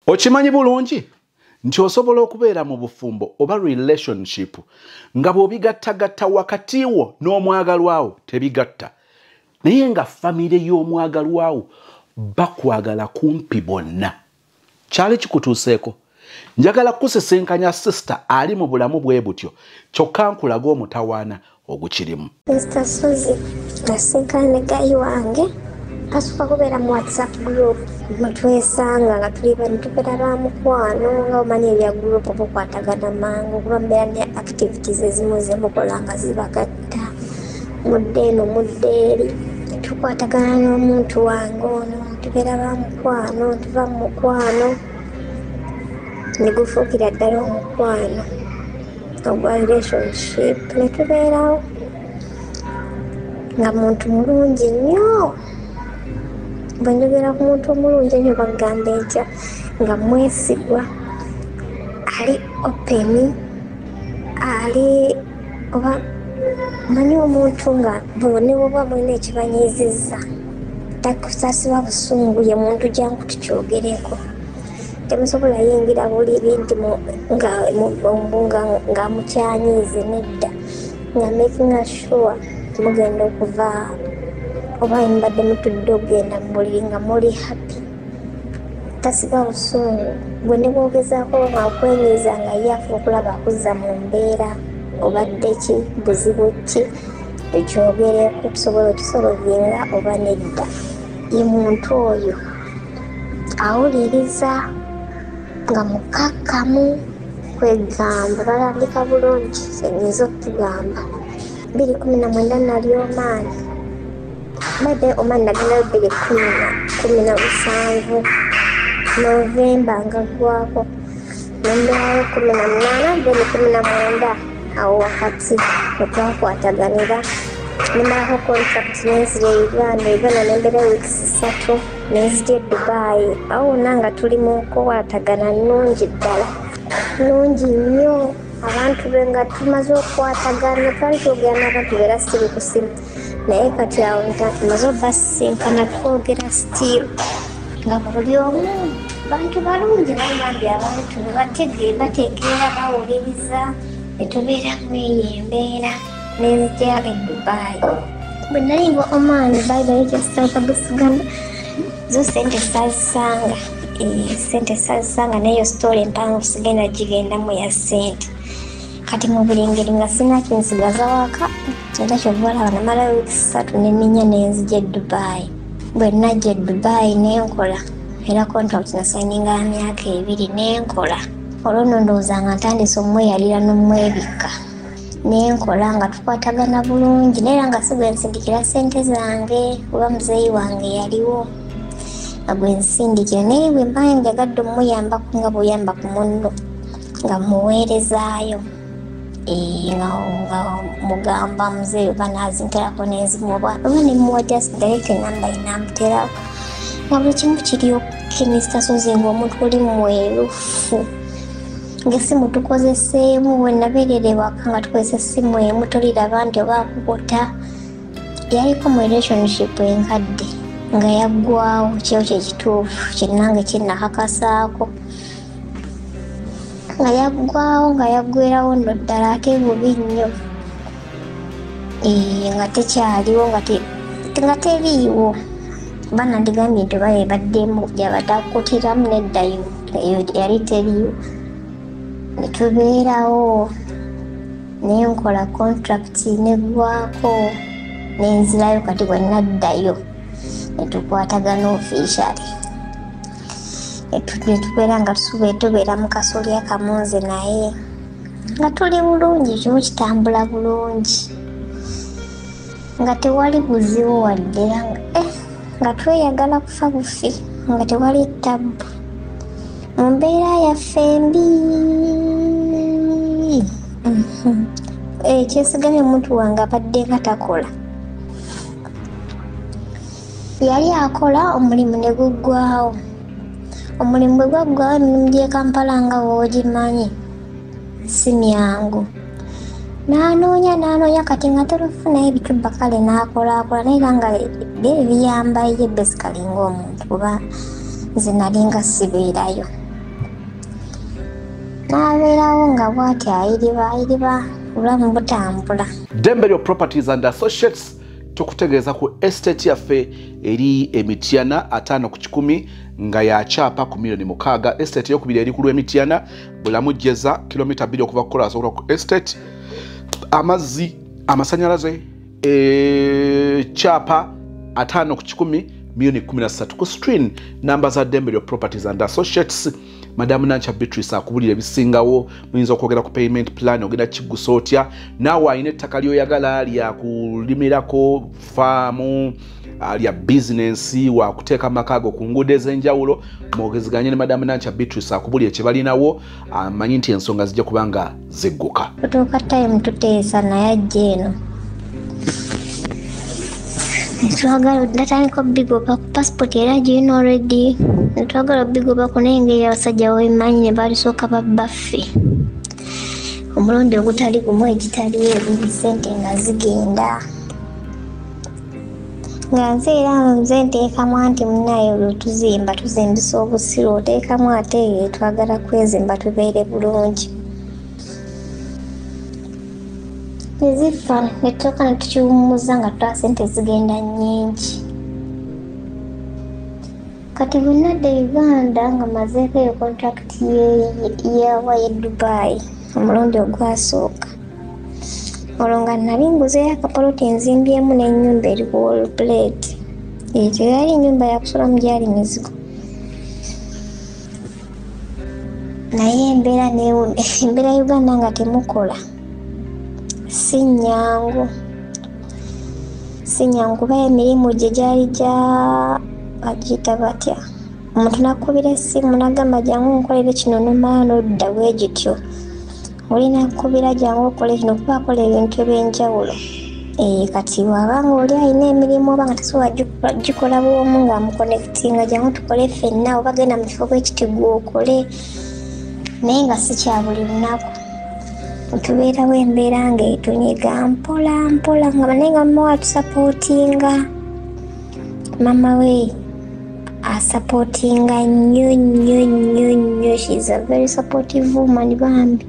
Okimanyi bulungi nti osobola okubeera mu bufumbo oba relationship nga bw'obigattagatta wakati wo n'omwagalwawo tebigatta, naye nga famire y'omwagalwawo bakwagala kumpi bonna. Kyali kikutuuseeko? Njagala kusisinkanya sister ali mu bulamu bwe butyo, kyokka nkulaga omutawaana ogukirimu. Mr. Suzy, nasinkana ne guy wange, asooka kubeera mu WhatsApp group mutwesanga nga tuli tubeera ba mukwano, nga omanyi ebya group bukwatagana mangu kuba mubeera ne activities ezimu zemukola nga zibagatta, mudde eno mudde eri. Tukwatagana n'omuntu wange ono, tubeera ba mukwano, tuva mu mukwano ne gufuukira ddala omukwano ogwa relationship, ne tubeerawo nga muntu mulungi nnyo. Bwe njogera ku muntu omulungi ennyo bagamba etya, nga mwesigwa, ali open, ali oba manyi omuntu nga ne bw'oba mulina ekibanyiizizza takusasiba busungu, ye muntu jangu tukyogereko. Temusobola yingira buliri nti nga mukyanyiize, nedda, nga making sure mugenda okuva oba mbadde mutudde okugenda mu buliri nga muli happy. Tasiba busungu, gwe ne bwogezaako nga okwenyiiza nga ye afuba okulaba akuzza mu mbeera, obadde ki, buzibu ki, tukyogereko tusobola okisolovinga oba nedda. Ye muntu oyo awuliriza nga mukakkamu, kwegamba balambika bulungi, nyinza okutugamba. 2019 nali Oman, mbadde Oman nagendayo 2017 Novemba nga ggwako, nembeerayo 18 then 19 awo wakati wetwakwataganira, nemalako contract nenzira e Uganda. Uganda nembeerayo weeks 3 nenzija e Dubai. Awo wonna nga tuli mu nkwatagana nnungi ddala, nnungi nnyo. Abantu be nga tumaze okukwatagana, twali twogera n'abantu beera still ku ssimu, naye kati awo tumaze obasisinkana twogera still nga buli omu bantu balungi, bambambi abantu bategeera, bawuliriza, ne tubeera mu eyo embeera. Nenzija e Dubai. Bwe nali nga Oman, by the way, kyesooka busigana zo sente saazisanga, sente saazisanga, naye story empanvu sigenda gigendamu ya sente. Kati mu buli ngeri nga sina kinsigaza waka, era kyova olaba namalayo wiiki 3 neninya nenzija e Dubai. Bwe najja e Dubai nenkola era contract nasayininga ya myaka 2 nenkola. Olwo nno ndowooza nga ntandise omweyalira n'omwebikka, nenkola nga tukwatagana bulungi, naye era nga si gwe nsindikira ssente zange kuba muzeeyi wange yaliwo nga gwe nsindikira, naye bwe mba njagadde omuyambako nga bw'oyamba ku munno nga muweerezaayo, nga mugamba muzeeyi oba naazinterako n'enzimu oba ne muwa just direct enamba ye namuterako, nga buli kimu kiri okay. Mr. Sozi, ng'omuntu oli mwerufu, ng'essimu tukozeseemu, bwe nabeerera ewaka nga tukozesa essimu emu, toliraba nti oba akukota. Yaliko mu relationship enkadde nga yaggwawo, kyo kye kituufu kye nange kye nakakasaako, nga yaggwawo, nga yaggwerawo nno ddala ate bubi nnyo, nga tekyaliwo, nga teriiwo. Oba nandigambye nti oba ebaddemu gyabadde akukutiramu, nedda, eyo yali teriiwo. Ne tubeerawo, nenkola contract neggwako, nenzirayo. Kati bwe naddayo ne tukwatagana officially, ne tubeera nga tubeera mu kasolya kamu nze naye, nga tuli bulungi, kimu kitambula bulungi, nga tewali buzibu wadde, era nga tweyagala kufa bufi, nga tewali ttabu mu mbeera yaffe embi. Kyesigamye omuntu wange abadde nga takola, yali akola omulimu ne guggwawo. Omulimu bwe gwaggwawo, emirimu gy'e Kampala nga bw'ogimanyi si myangu, n'anoonya n'anoonya, kati nga tolufunayo ebicuba, kale n'akolaakola, naye era nga bye biyamba ye basically ng'omuntu, kuba nze nali nga sibeerayo. N'abeerawo nga bw'ati ayiriba ayiriba, obulamu butambula. Ddembe Properties and Associates tukutegeeza ku estate yaffe eri Emityana 50 ku 100 nga yakyapa ku 6 million. Estate eyokubiri eri ku lw'Emityana, Bulamu Jeza, kilomita 2 okuva kukola asobola ku estate, amazzi, amasanyalaze, kyapa 50 ku 100, 13 million. Ku screen namba za Ddembe Properties and Associates. Madamu Nancha Beatrice akubulira ebisingawo. Muyinza okwogera ku payment plan, ogenda kigusa otya. Naawe alina ettaka lyoyagala lyakulimirako faamu, lya bizinensi, wakuteeka amaka ago ku nguudo ez'enjawulo, mwogezeganye ne Madamu Nancha Beatrice akubulira kye balinawo. Amanyi nti ensonga zijja kuba nga zigguka. Tutuuka time tuteesa naye ajja eno, netwagala natandika obigoba ku passport, era girina already. Netwagala obigobako, naye engeri abasajja wemanyi ne balisooka babbaffe omulundi ogutali gumu, egitali ebiri, sente nga zigenda. Nga nze era nze nteekamu anti munaye olwo tuzimba tuzimbisa obusiru, oteekamu ate twagala kwezimba tubeere bulungi. Nezifa netutuuka netukiwummuza nga tutwala sente zigenda nnyingi. Kati bwe nadda e Uganda nga mazeeko eyo contract yawa ye Dubai omulundi ogwasooka, olwo nga nali nguzeeyo akapoloti, nzimbyemu n'ennyumba eri ku wall plate. Eyo teyali nnyumba yakusulamu, gyali mizigo, naye embeera embeera Uganda nga temukola si nnyangu, si nnyangu, kuba emirimu gye gyali gya bagiyita batya, omuntu nakubira essimu nagamba jangu nkolere kino, nomala nodda bwe gityo. Oli nakubira jangu okole kino, kuba akola ebintu ebyenjawulo. Kati bw'abanga oli alina emirimu oba nga tasobola gikola bwomu, ng'amuconnectinga jangu tukole ffenna, oba genda mu kifo bwekiti gwe okole, naye nga si kya buli lunaku. Tubeerawo embeera ng'etunyiga mpola mpola, nga naye nga mama we atusupportinga, mama we asupportinga nnyo nnyo nnyo nnyo. She is a very supportive woman bambi.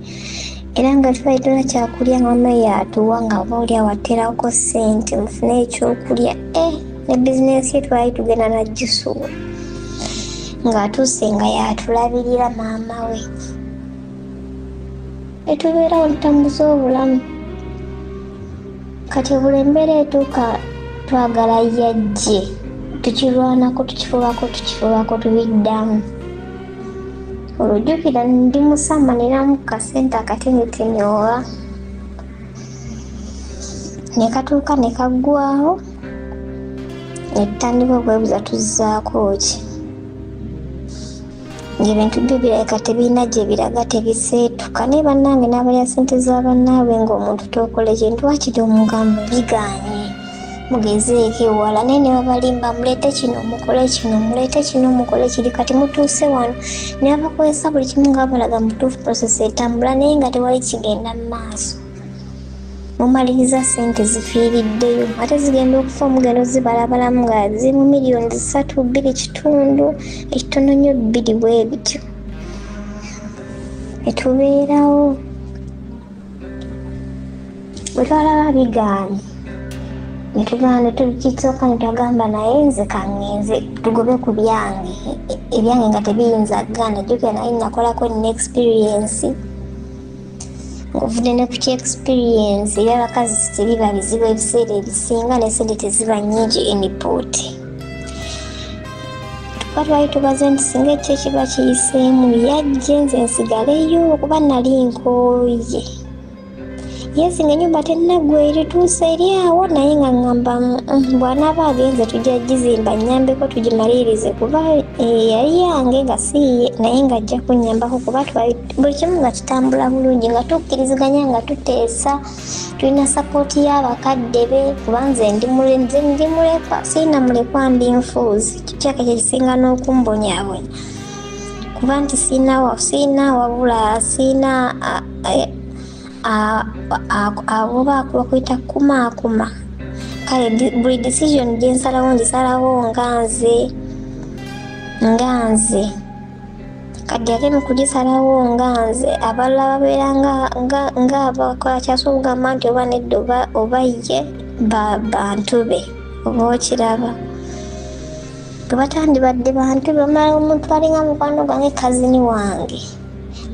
Era nga twali tolina kyakulya nga mama we yatuwa, nga oba oli awo ateerako ssente mufune ekyokulya. Ne bizinensi ye twali tugenda nagisuula ng'atuuse nga yatulabirira maama we. Etubeerawo tutambuza obulamu. Kati buli embeera etuuka twagala yajje, tukirwanako, tukifubako, tukifubako, tubiddamu. Olwojjukira ndi musama ninamu kasente akatinitini oba ne katuuka ne kaggwawo, ne tutandika okwebuuza tuzzaako ki, ng'ebintu byo birabika tebirina gye biraga, tebiseetuka. Naye bannange n'abalya ssente za bannaabwe, ng'omuntu tokola ekintu wakiri omugamba bigaanye, mugezeeko ewala, naye ne babalimba, muleete kino mukole kino, muleete kino mukole kiri, kati mutuuse wano, ne babakozesa buli kimu nga babalaga mutuufu process etambula, naye nga tewali kigenda mu maaso. Mumaliriza ssente zifiiriddeyo, ate zigenda okufa omugendo zibalabalamu nga ziri mu 3 million, 2.5, ekitono nnyo 2 bwe bityo. Etubeerawo bwe twalaba bigaanye, netugamba tukisooka netwagamba naye nze kaŋŋenze tugobe ku byange, ebyange nga tebiyinza kugaana. Jjukira naye nakolako, nina experience, ng'ovudde ne ku experience ebyabakazi tebiba bizibu ebiseera ebisinga, ne sente teziba nnyingi input. Tuba twali tubaze nti singa ekyo ekiba kiyiseemu yajje nze nsigaleyo, kuba nali nkooye. Yes, nga ennyumba tennaggwa, erituuse eri awo, naye nga ŋŋamba bw'anaaba agenze tujja gizimba, nnyambeko tugimalirize, kuba yali yange nga si yiye, naye ng'ajja kunnyambako, kuba twali buli kimu nga kitambula bulungi, nga tukkiriziganya, nga tuteesa, tulina support y'abakadde be, kuba nze ndi nze ndi mulekwa, sirina mulekwa, ndi nfuuzi. Kikyaka kye kisinga n'okumbonyaabonya, kuba nti sirina sirina wabula sirina abo bakuyita kumaakuma. Kale buli decision gye nsalawo ngisalawo nga nze, nga nze. Kati ate mu kugisalawo nga nze, abalala babeera nga abakola kyasobola okugamba nti oba nedda oba ye bantu be, oba okiraba bwe batandibadde bantu be. Omala omuntu alinga mukwano gwange, kazini wange,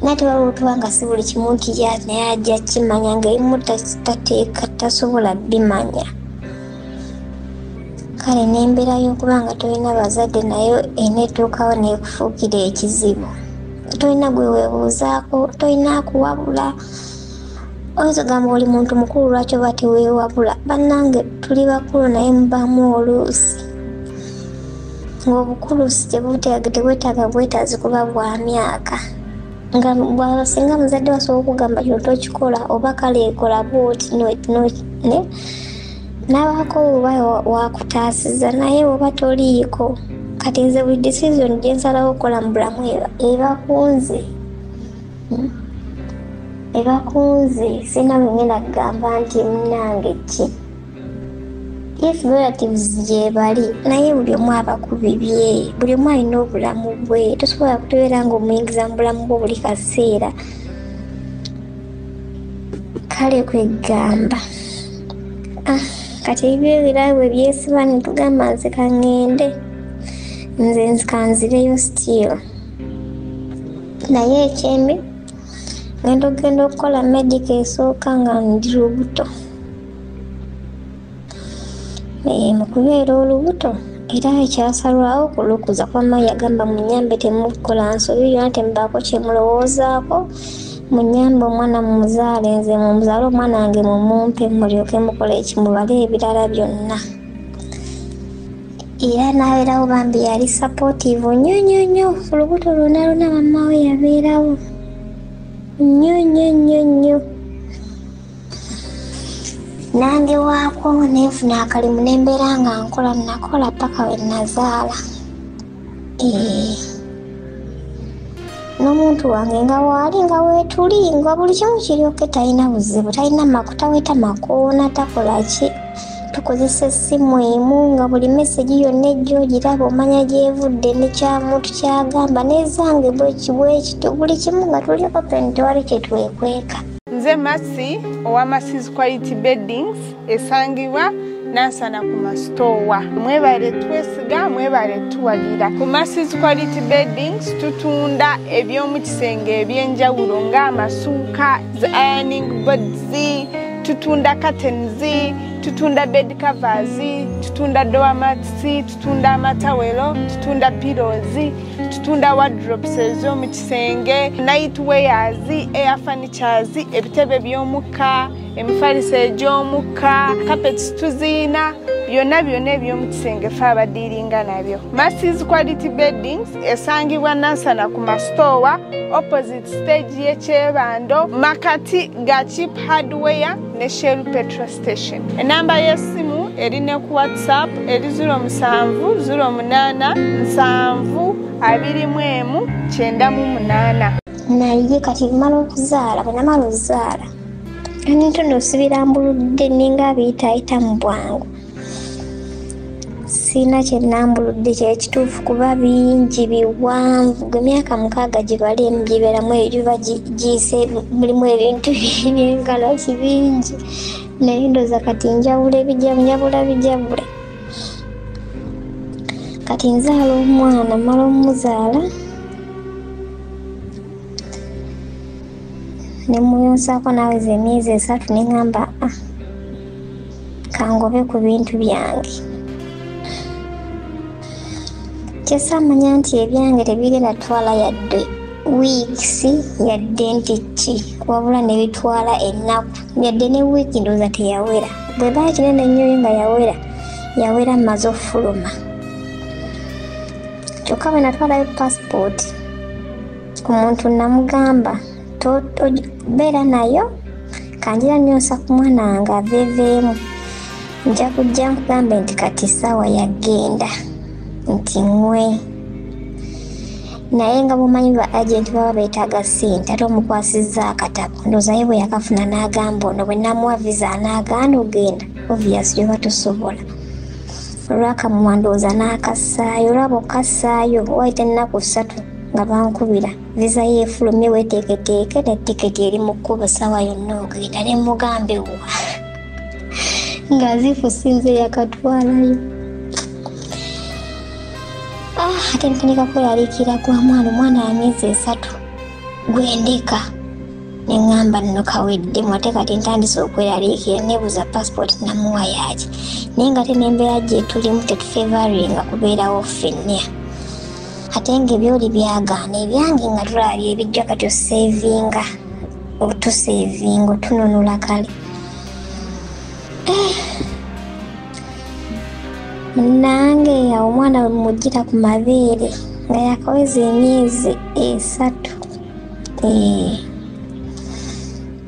naye tewaliwo otuba nga si buli kimu nti naye ajja kimanya, ng'ebimu tateeka tasobola bimanya. Kale n'embeera y'okuba nga tolina bazadde nayo eneetuukawo n'ekufuukira ekizibu. Tolina gwe weebuuzaako, tolina akuwabula. Oyinza ogamba oli muntu mukulu, lwaki oba teweewabula? Bannange tuli bakulu, naye mubaamu oluusi ng'obukulu tebwetaaga bwetaazi kuba bwa myaka. Nga singa muzadde wasobola okugamba kino tokikola, oba kale kola bw'oti ne n'abaako oba wakutaasiza, naye oba toliiko. Kati nze buli decision gye nsalawo okukola mu bulamu eba kunze, eba kunze. Sirina bwe ngenda kugamba nti munnange ki. Yes, relatives gye bali, naye buli omu aba ku bibye, buli omu alina obulamu bwe. Tosobola kubeera ng'omuyingiza mu bulamu bwo buli kaseera. Kale kwegamba kati ebyo era bwe byesiba ne tugamba nze kaŋŋende, nze kanzireyo still. Naye ekyembi ngenda okugenda okukola medical esooka nga ndi lubuto. Mu kubeera olubuto era ekyasalwawo kulukuza, kuba mama yagamba munnyambe temukola nsobi yonna, temubaako kye mulowoozaako, munnyambe omwana mumuzaale, nze mumuzaale omwana wange mumumpe, mulyoke mukole ekimubale ebirala byonna. Era n'abeerawo bambi, yali supportive nnyo nnyo nnyo. Olubuto lwonna lwonna mama we yabeerawo nnyo nnyo nnyo nnyo. Nange waako nenfuna akalimu nembeera nga nkola, nakola paka we nazaala. N'omuntu wange nga waali, nga weetuli, nga buli kimu kiryoke, talina buzibu, talina taweta makoona, takola ki. Tukozesa essimu emu, nga buli message yonna ejja ogiraba, omanya gy'evudde ne kyamuntu kyagamba, n'ezange bwekityo, buli kimu nga tuli open, tewali kye twekweka. Nze Mercy owa Mercy's Quality Beddings, esangibwa Nansana ku masitoowa. Mwebale twesiga, mwebale tuwagira. Ku Mercy's Quality Beddings tutunda eby'omu kisenge ebyenjawulo ng'amasuuka, ironing boards, tutunda curtains, tutunda bed covers, tutunda doormats, tutunda amatawelo, tutunda pillows, tutunda wardrobes ez'omu kisenge, night wears, air furnitures, ebitebe by'omukka, emifaliso egy'omukka, carpets tuziina, byonna byonna eby'omu kisenge fe abadiiringa nabyo. Mercy's Quality Beddings esangibwa Nansana ku masitoowa, opposite stage y'Ekyebando, makati ga Cheap Hardware ne Shell petrol station. Enamba y'essimu eri ne ku WhatsApp eri 07 08 7 21 98. Naye kati mmala okuzaala, bwe namala okuzaala ntono sibirambuludde, ninga abiyitaayita mu bwangu, sirina kye nnambuludde kyekituufu kuba bingi biwanvu. Gwe myaka 6 gye balimu gibeeramu ebiba giyise, mulimu ebintu byenkala kibingi, naye ndowooza kati njawula ebijabula bijabule. Kati nzaala omwana, mmala omuzaala ne muyonsaako n'aweza emyezi 3, ne ŋŋamba kangobe ku bintu byange. Kyesaamanya nti ebyange tebigenda twala yadde weeks, yadde nti ki, wabula ne bitwala ennaku, yadde ne wiiki ndowooza teyawera. Bwe baa kinene nnyo nga yawera, yawera mmaze ofuluma. Kyokka bwe natwalayo passport, omuntu namugamba beera nayo, kanjira nnyonsa ku mwana wange aveeveemu, nja kujja nkugambe nti kati essaawa yagenda nti ŋwe. Naye nga bw'omanyi ba agenti baba beetaaga ssente, ate omukwasizza akatabo, ndowooza ye bwe yakafuna n'agamba ono bwe namuwa visa anaagaana ogenda, obviously oba tosobola. Olwakamuwa ndowooza n'akassaayo, olwaba okassaayo wayita ennaku 3 nga bankubira visa yeefulumye weeteeketeeke ne tiketi eri mu kkubo ssaawa yonna ogenda ne mugambe wa nga zifusinze yakatwalayo. Ate ntandika kweraliikirira kwa mwana, omwana wa myezi 3 gwendeka ne ŋŋamba nno kaweddemu, ate kati ntandise okweraliikirira neebuuza passport namuwa yaaki, naye nga ate n'embeera gye tulimu tetufevaringa kubeerawo ffenna, ate ng'ebyoli byagaana ebyange nga tulaba byebijja kati oseevinga otuseevinga otununula kale. Munnange awo omwana we mmugira ku mabeere nga yakaweza emyezi 3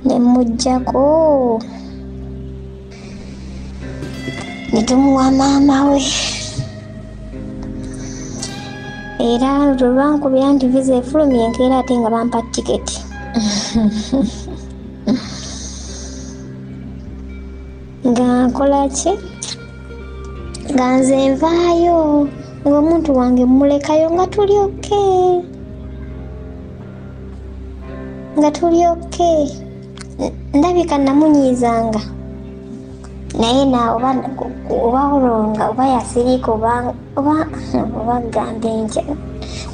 ne mmuggyako ne tumuwa maama we. Era lwe lwankubira nti visa efulumye enkeera ate nga bampa tiketi. Nga nkola ki? Nga nze nvaayo ng'omuntu wange mmulekayo nga tuli okay. Nga tuli okay. Ndabika namunyiizanga naye na oba olonga oba yasirika oba gambe nkya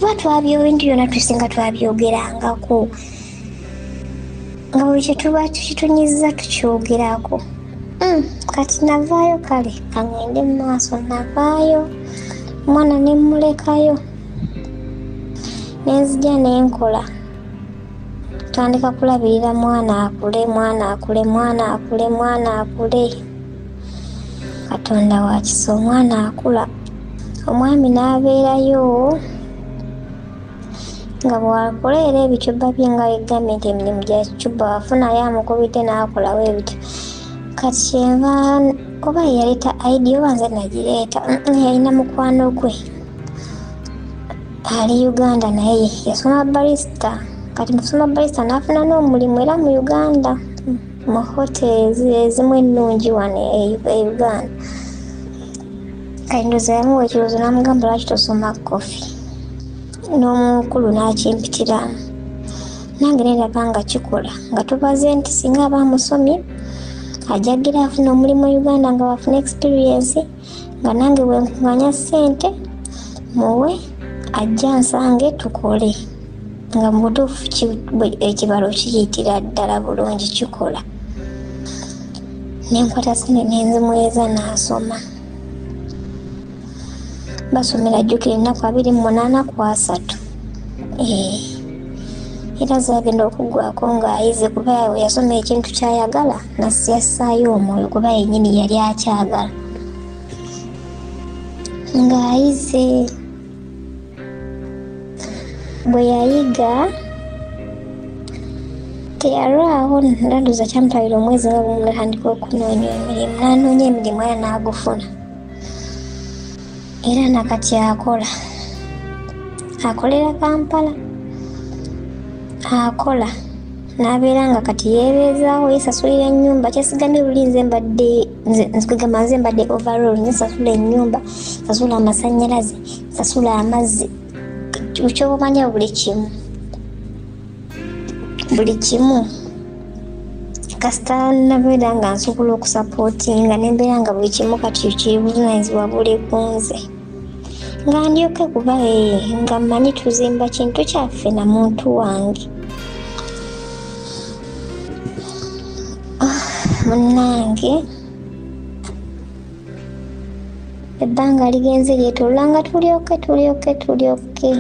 oba ebintu byonna tusinga twabyogerangako nga buli kye tuba tukitunyiza tukyogerako. Kati navaayo kale kaŋŋende mu maaso, navaayo omwana ne mmulekayo ne nzija ne nkola. Tandika kulabirira mwana akule, mwana akule, mwana akule, mwana akule. Katonda wa kisa, omwana akula. Omwami n'abeerayo nga bw'akola era ebicuba bye nga bigambye nti emirimu gya kicuba wafunayo amukubidde n'akolawo ebityo. Kati kyenva oba yaleeta idea oba nze nagireeta, yalina mukwano gwe ali Uganda naye yasoma barista. Kati musoma barista n'afuna n'omulimu era mu Uganda mu hotels ezimu ennungi wano e Uganda. Kati ndowooza yamuwa ekirowoozo n'amugamba lwaki tosoma coffee, n'omukulu n'akimpitiramu nange ne ndaba nga kikola nga tubaze nti singa aba amusomye ajja afuna omulimu e Uganda nga bafuna experience, nga nange bwe nkuŋŋaanya ssente muwe ajja nsange tukole. Nga mu butuufu ekibalo kiyitira ddala bulungi kikola. Ne nkwata ssente ne nzimuweeza n'asoma. Basomera ajjukira ennaku 28 ku 3. Era zaagenda okuggwako ng'ayize kuba yasoma ekintu ky'ayagala yassaayo omwoyo kuba yennyini yali akyagala. Ng'ayize bwe yayiga teyalwawo, ndowooza kyamutwalira omwezi nga gumu n'atandika okunoonya emirimu, n'anoonya emirimu era n'agufuna. Era nakati akola, akolera Kampala, akola n'abeera nga kati yeebeezaawo yeesasulira ennyumba. Kyesigamye luli nze mbadde nzikugamba nze mbadde overall nze nsasula ennyumba, nsasula amasannyalaze, nsasula amazzi, ky'obamanya buli kimu, buli kimu. Kasita nabeera nga nsobola okusapootinga ne mbeera nga buli kimu kati kibuvunaanyizibwa buli ku nze. Nga ndyoke kuba nga mmanyi tuzimba kintu kyaffe na muntu wange. Munnange ebbanga ligenze lyetoolola nga tulyoke tulyoke tulyoke,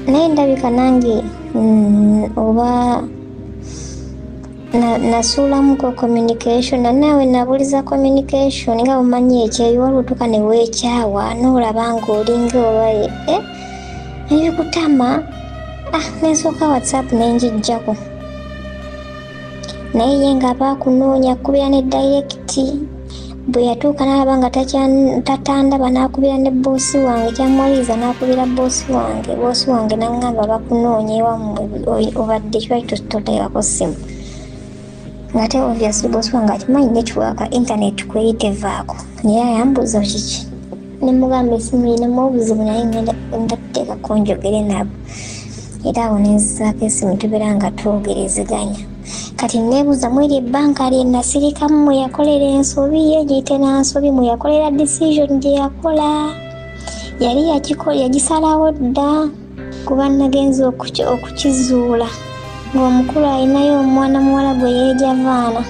naye ndabika nange oba nasuulamuko communication, naawe nabuliza communication nga omanyi ekyeyo waliwo otuuka ne weekyawa n'olaba ng'olinga oba ebikutama. Nensooka WhatsApp ne ngiggyako, naye ye ng'aba akunoonya akubira ne direct. Bwe yatuuka n'alaba nga tatandaba n'akubira ne bboosi wange, kyamuwaliriza n'akubira bboosi wange, bboosi wange n'aŋŋamba bakunoonya ewammwe obadde kiba toteekako ssimu. Ng'ate obviously bboosi wange akimanyi network internet kw'eri tevaako, naye ayambuuza kiki ne mugamba essimu erinamu obuzibu naye ngenda kuteekako njogere nabo. Era awo nenzisaako essimu tubeera nga twogerezeganya. Kati neebuuza mweri ebbanka lye nasirikamu mwe yakolera ensobi ye giyite na nsobi mwe yakolera decision gye yakola yali yagisalawo dda, kuba nagenze okukizuula ng'omukulu alinayo omwana muwala gwe yeejavaana,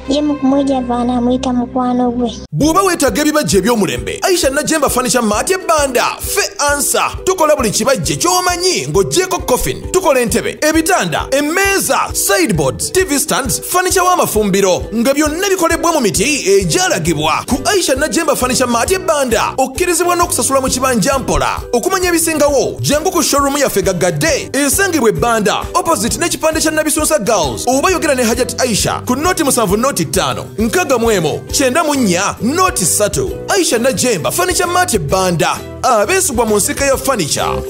ye mu kumwejavaana amuyita mukwano gwe. Bw'oba weetaaga ebibajje eby'omulembe, Aisha Najemba Furniture Mart ebbanda fe ansa. Tukola buli kibajje ky'omanyi ng'oggyeko coffin. Tukola entebe, ebitanda, emmeeza, sideboards, TV stands, furniture w'amafumbiro nga byonna bikolebwa mu miti egyalagibwa. Ku Aisha Najemba Furniture Mart ebbanda okkirizibwa n'okusasula mu kibanja mpola. Okumanya ebisingawo, jangu ku showroom yaffe gaggadde esangibwa ebbanda opposite n'ekipande kya Nabisunsa Girls, oba yogera ne Hajat Aisha ku 07 05 61 94 03. Aisha Najemba Furniture Mart ebbanda, abeesigwa mu nsika ya furniture.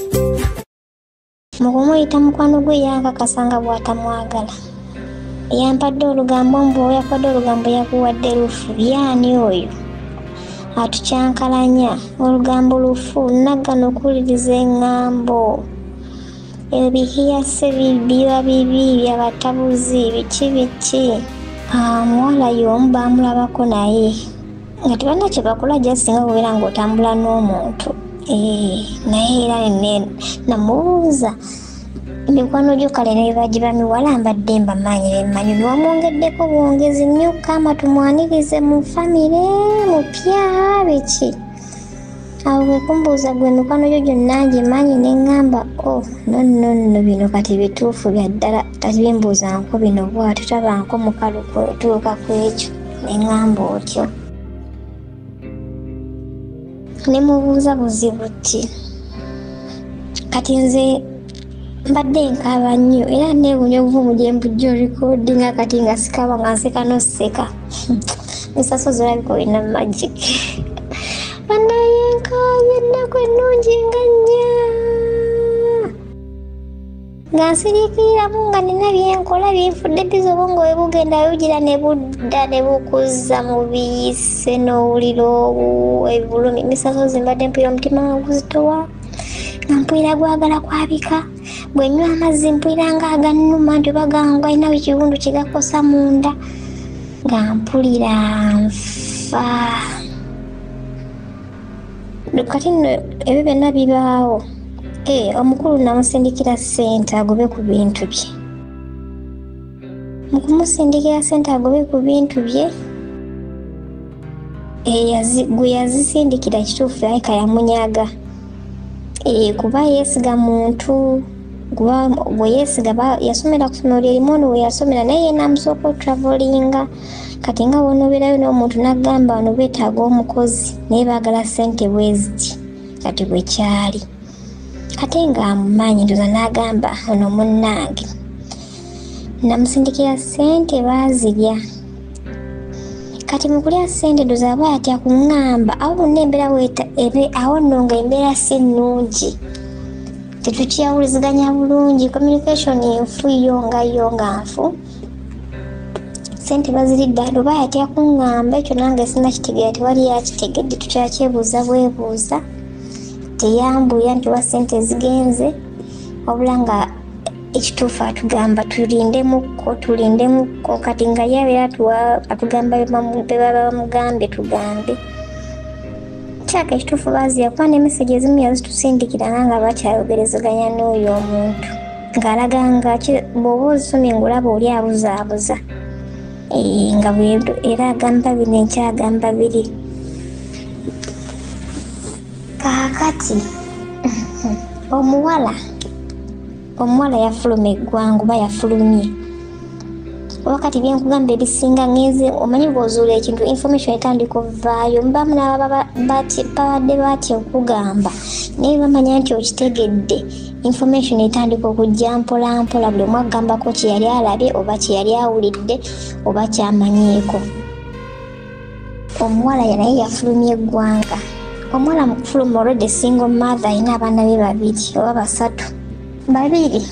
Mu kumuyita mukwano gwe yankakasa nga bw'atamwagala. Yampadde olugambo mbu yakuwadde olugambo yakuwadde lufu. Yaani oyo atukyankalanya olugambo lufu, naggana okuwuliriza eŋŋambo. Ebihiyase biba bibi byabatabuzi biki biki. Omuwala y'omu baamulabako naye nga tebalina kye bakola, jasinga kubeera ng'otambula n'omuntu. Naye era namubuuza emikwano gyo kale ne bagiba miwala mbadde mbamanyi bemmanyi, niwamwongeddeko bwongezi nnyo kama tumwanirize mu famire mupya biki. Awo bwe kumbuuza gwe emikwano gyo gyonna ngimanyi, ne ŋŋamba oh no no no, bino kati bituufu bya ddala, tabimbuuzanko bino bw'atyo tabanko mukalu kutuuka ku ekyo. Ne ŋŋamba otyo. Ne mubuuza buzibu ki. Kati nze mbadde nkaaba nnyo era neewuunya obuvumu gye mbujja orecordinga kati nga sikaaba nga nseka n'oseka. Ensaso zolabika olina magic. Bannaye nkaabye ennaku ennungi nga nnya. Nga nsiriikiriramu nga nina bye nkola binfudde bizi, obwongo bwe bugenda bugira ne budda ne bukuzza mu biyise n'owulira obulumi. Emisaso mbadde mpulira omutima nga guzitowa, nga mpulira gwagala kwabika. Bwe nnywa amazzi mpulira nga agannuma nti oba galinawo ekiwundu kye gakosa munda, nga mpulira nfa. Kati nno ebyo byonna bibaawo. Omukulu namusindikira ssente agobe ku bintu bye. Mu kumusindikira ssente agobe ku bintu bye, gwe yazisindikira kituufu alabika yamunyaga. Kuba yeesiga muntu, gwe yeesiga yasomera ku ssomero lye limu ono we yasomera, naye ye n'amusooka otravellinga. Kati nga bw'onoobeerayo n'omuntu n'agamba wano beetaaga omukozi naye baagala ssente bwe ziti, kati bwe kyali. Ate ng'amumanyi ndowooza n'agamba ono munnange. Namusindikira ssente baazirya. Kati mu kulya ssente ndowooza aba atya kuŋŋamba awo bonna embeera awo nno nga embeera si nnungi. Tetukyawuliziganya bulungi, communication nfu yo nga yo nga nfu. Ssente baziridde oba yatya kuŋŋamba ekyo nange sinnakitegeera, tewali yakitegedde, tukyakyebuuza bwebuuza. Teyambuulira nti oba ssente zigenze, wabula nga ekituufu atugamba tulindemukko tulindemukko. Kati nga ye abeera atugamba bye baba bamugambye tugambe. Kyaka ekituufu baazirya kuba ne message ezimu yazitusindikiranga nga bakyayogerezeganya n'oyo omuntu, ng'alaga nga bw'oba ozisomye ng'olaba oli abuzaabuza. Nga era agamba bino enkya agamba biri. Kaakati omuwala yafuluma eggwanga oba yafulumye. Oba kati bye nkugamba ebisinga ngenze omanyi bw'ozuula ekintu information etandika okuvaayo, mubamu n'ababa babadde batya okugamba naye bamanya nti okitegedde, information etandika okujja mpola mpola, buli omu agambako kye yali alabye oba kye yali awulidde oba ky'amanyiiko. Omuwala naye yafulumye eggwanga. Omuwala mu kufuluma already single mother, alina abaana be babiri oba basatu. Babiri.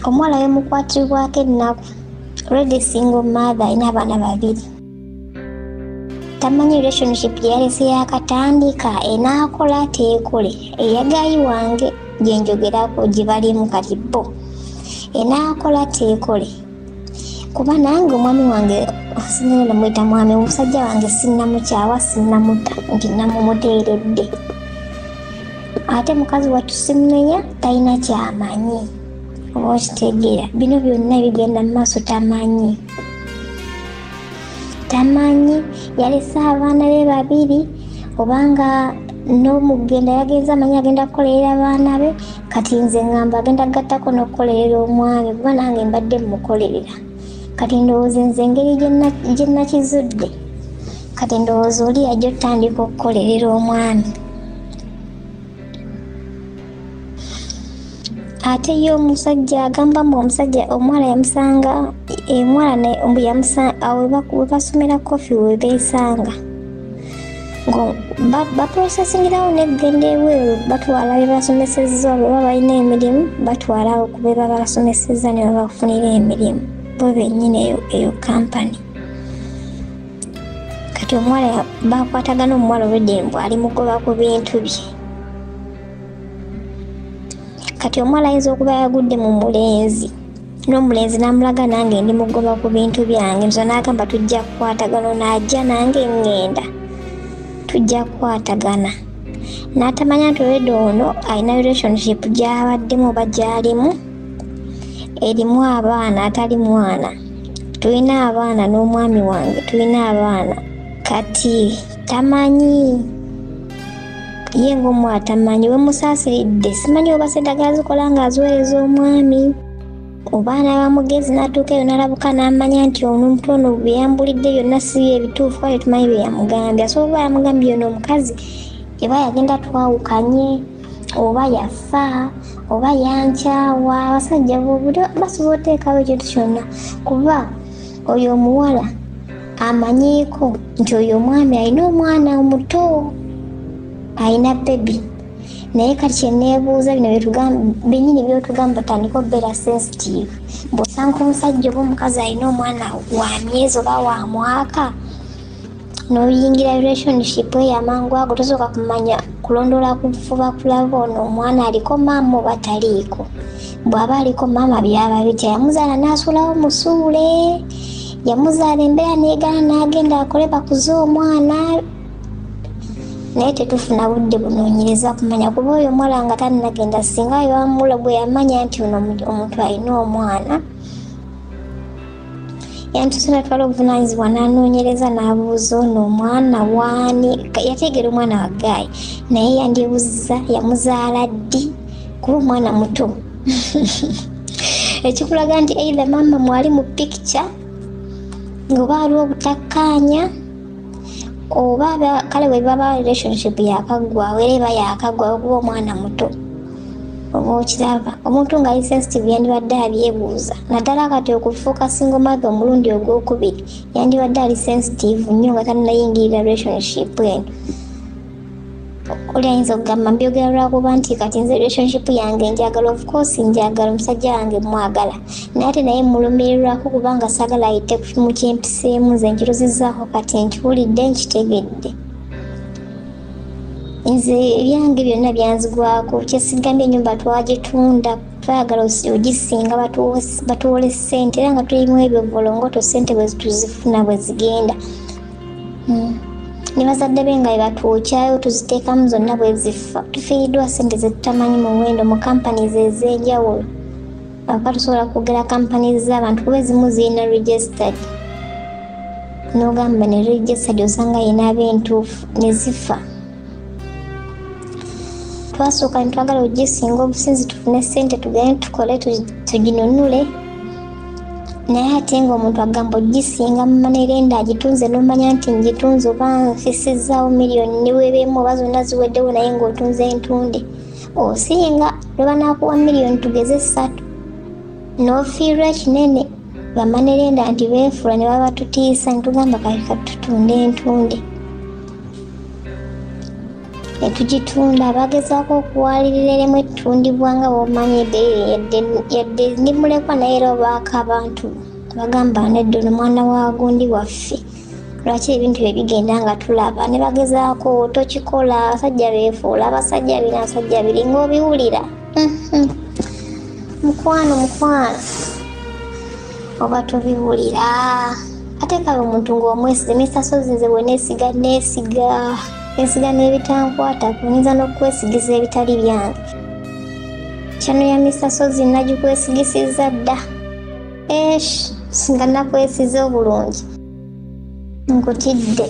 Omuwala yamukwatibwako ennaku. Already single mother, alina abaana babiri. Tamanyi relationship gye yalese yaakatandika enaakola teekole. Eya guy wange gye njogerako gye balimu kati bo. Enaakola teekole, kuba nange omwami wange sinna namwita mwami, omusajja wange sinnamukyawa, sinnamuta nti namumuteeredde. Ate mukazi wattu simunenya, talina kyamanyi, oba okitegeera. Bino byonna ebigenda mu maaso tamanyi, tamanyi. Yalese abaana be babiri, obanga n'omugenda yagenze amanyi agenda kukolerera abaana be. Kati nze ŋŋamba agenda kugattako n'okukolerera omwami, kuba nange mbadde mmukolerera. Kati ndowooza nze engeri gye nnakizudde, kati ndowooza oli yajja otandika okukolerera omwami. Ate ye omusajja agamba mbu omusajja omuwala yamusanga, omuwala mbu awo we basomera kofi we beesanga, baprocessingirawo n'eggenda ebweru, batwala bye basomesezza, oba balina emirimu batwala ku be baba basomesezza ne babafunira emirimu bo bennyini eyo kampani. Kati omuwala bakwatagana, omuwala olwedde mbu ali mugoba ku bintu bye. Kati omuwala ayinza okuba yagudde mu mulenzi, n'omulenzi n'amulaga nange ndi mugoba ku bintu byange, nzo n'agamba tujja kukwatagana, n'ajja nange ŋŋenda tujja kukwatagana. N'atamanya nti olwedde ono alina relationship gy'abaddemu oba gy'alimu erimu abaana, atali mwana. Tulina abaana n'omwami wange, tulina abaana. Kati tamanyi, ye ng'omuwala tamanyi. We musaasiridde, simanyi oba sente zikola ng'aziweereza omwami, oba anaaba mugezi n'atuuka eyo n'alabuka n'amanya nti ono omuntu ono bye yambulidde byonna si bye bituufu, kale tumanyi bye yamugambye. Asobola okuba yamugambye ono omukazi eba yagenda twawukanye, oba yafa, oba yankyawa. Abasajja basobola oteekawo ekintu kyonna, kuba oyo omuwala amanyiiko nti oyo omwami alina omwana omuto, alina bebi. Naye kati kye neebuuza, bino bennyini by'otugamba tandika obeera sensitive. Bw'osanga omusajja oba omukazi alina omwana wa myezi oba wa mwaka, n'oyingira relationship eyo amangu ago, tosooka kumanya kulondoola kufuba kulaba ono omwana aliko maama oba taliiko. Bw'aba aliko maama byaba bitya? Yamuzaala n'asuulawo musuule, yamuzaala embeera n'egaana n'agenda akole bakuze omwana. Naye tetufuna budde bunoonyereza kumanya, kuba oyo omuwala nga tannagenda, singa yamula bwe yamanya nti ono omuntu alina omwana, yantuuse natwala obuvunaanyizibwa n'anoonyereza n'abuuza ono omwana waani. Yategeera omwana wa ggaayi, naye yandibuuza yamuzaala ddi, kuba omwana muto. Ekikulaga nti either maama mwali mu picture ng'oba waliwo obutakkaanya, oba kale bwe baba relationship yakaggwawo, era eba yakaggwawo kuba omwana muto. Oba okiraba, omuntu ng'ali sensitive yandibadde abyebuuza, naddala kati okufuuka single mother omulundi ogwokubiri, yandibadde ali sensitive nnyo nga tannayingirira relationship eno. Oli ayinza okugamba mbyogera lwakuba nti kati nze relationship yange njagala, of course njagala omusajja wange mwagala, naye ate naye mulumirirwako kubanga saagala ayite mu kyempiseemu. Nze nkirozezzaako kati nkiwulidde, nkitegedde. Nze ebyange byonna byanzigwako, kyesigambye ennyumba twagitunda, twayagala ogisinga batuwole ssente, era nga tulimu ebyo volongoto, ssente bwe tuzifuna bwe zigenda. Ne bazadde be nga batuukyayo tuziteekamu zonna bwe zifa, tufiiriddwa ssente ze tutamanyi muwendo mu companies ez'enjawulo. Aba tusobola kwogera companies z'abantu kuba ezimu zirina registered, n'ogamba ne registered osanga yina ab'entuufu ne zifa. Twasooka ne twagala ogisinga obusinzi tufune ssente tugende tukole tuginunule, naye ate ng'omuntu agamba ogisinga manerenda agitunze n'omanya nti ngitunze oba nfisizaawo miliyoni ne weebeemu oba zonna ziweddewo, naye ng'otunze entunde osinga lwe banaakuwa miliyoni tugeze 3 n'ofiirwa ekinene. Bamanerenda nti beefuula ne baba tutiisa ne tugamba kati tutunde entunde, ne tugitunda. Bagezaako okuwalirira eremu ettundibwa nga bw'omanyi yadde ndi mulekwa, naye era obaako abantu bagamba nedda ono mwana wa gundi waffe, lwaki ebintu bye bigenda nga tulaba. Ne bagezaako tokikola, abasajja beefuula, abasajja biri, abasajja biri, ng'obiwulira. Mukwano mukwano oba tobiwulira. Ate kale omuntu ng'omwesize, Mr. Sozi nze bwe neesiga neesiga nesiga n'ebitankwatako, nyinza n'okwesigiza ebitali byange. Kyano ya Mr. Sozi nagikwesigisiza dda. Esh, singa nakwesize obulungi. Nkutidde.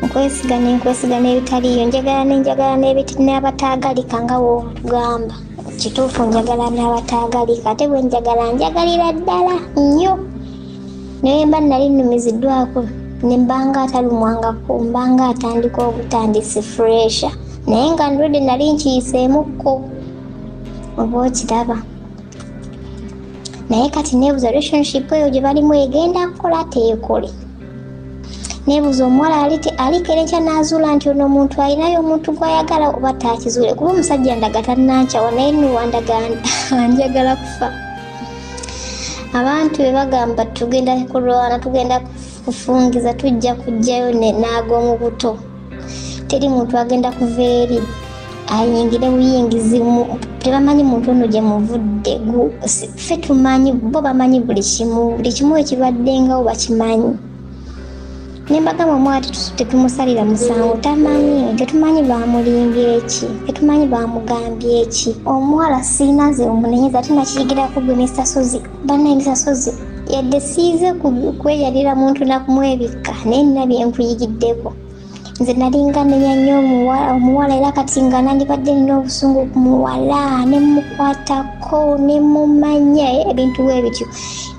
Nkwesiga nenkwesiga n'ebitaliiyo, njagala nenjagala n'abataagalika nga w'otugamba. Kituufu njagala n'abataagalika, ate bwe njagala njagalira ddala nnyo. Naye mba nali nnumiziddwako ne mbanga atalumwangako, mbanga atandika obutandisi fresha. Naye nga ndwedde nali nkiyiseemukko, oba okiraba. Naye kati neebuuza relationship eyo gye balimu egenda kukola teekole. Neebuuza omuwala alikera enkya n'azuula nti ono omuntu alinayo omuntu gw'ayagala oba taakizuule, kuba omusajja ndaga tannankyawa naye nno wandaga njagala kufa. Abantu be bagamba tugenda kulwana, tugenda kufungiza, tujja kuggyayo n'ag'omu buto. Teri muntu agenda kuva eri ayingire buyingizi, tebamanyi muntu ono gye muvudde. Ffe tumanyi, bo bamanyi buli kimu ekibaddengawo bakimanyi. Ne mbagamba omwana tetumusalira musango, tamanyi, tetumanyi baamulimbye ki, tetumanyi baamugambye ki. Omuwala siina nze omunenyeza, ate nakiyigirako gwe Mr. Sozi. Bannaye Mr. Sozi yadde siize kweyalira muntu nakumwebikka, naye nina bye nkuyigiddeko. Nze nalinga nnenya nnyo omuwala, era kati nga nandibadde nina obusungu ku muwala, ne mukwatako, ne mumanya ebintu bwe bityo.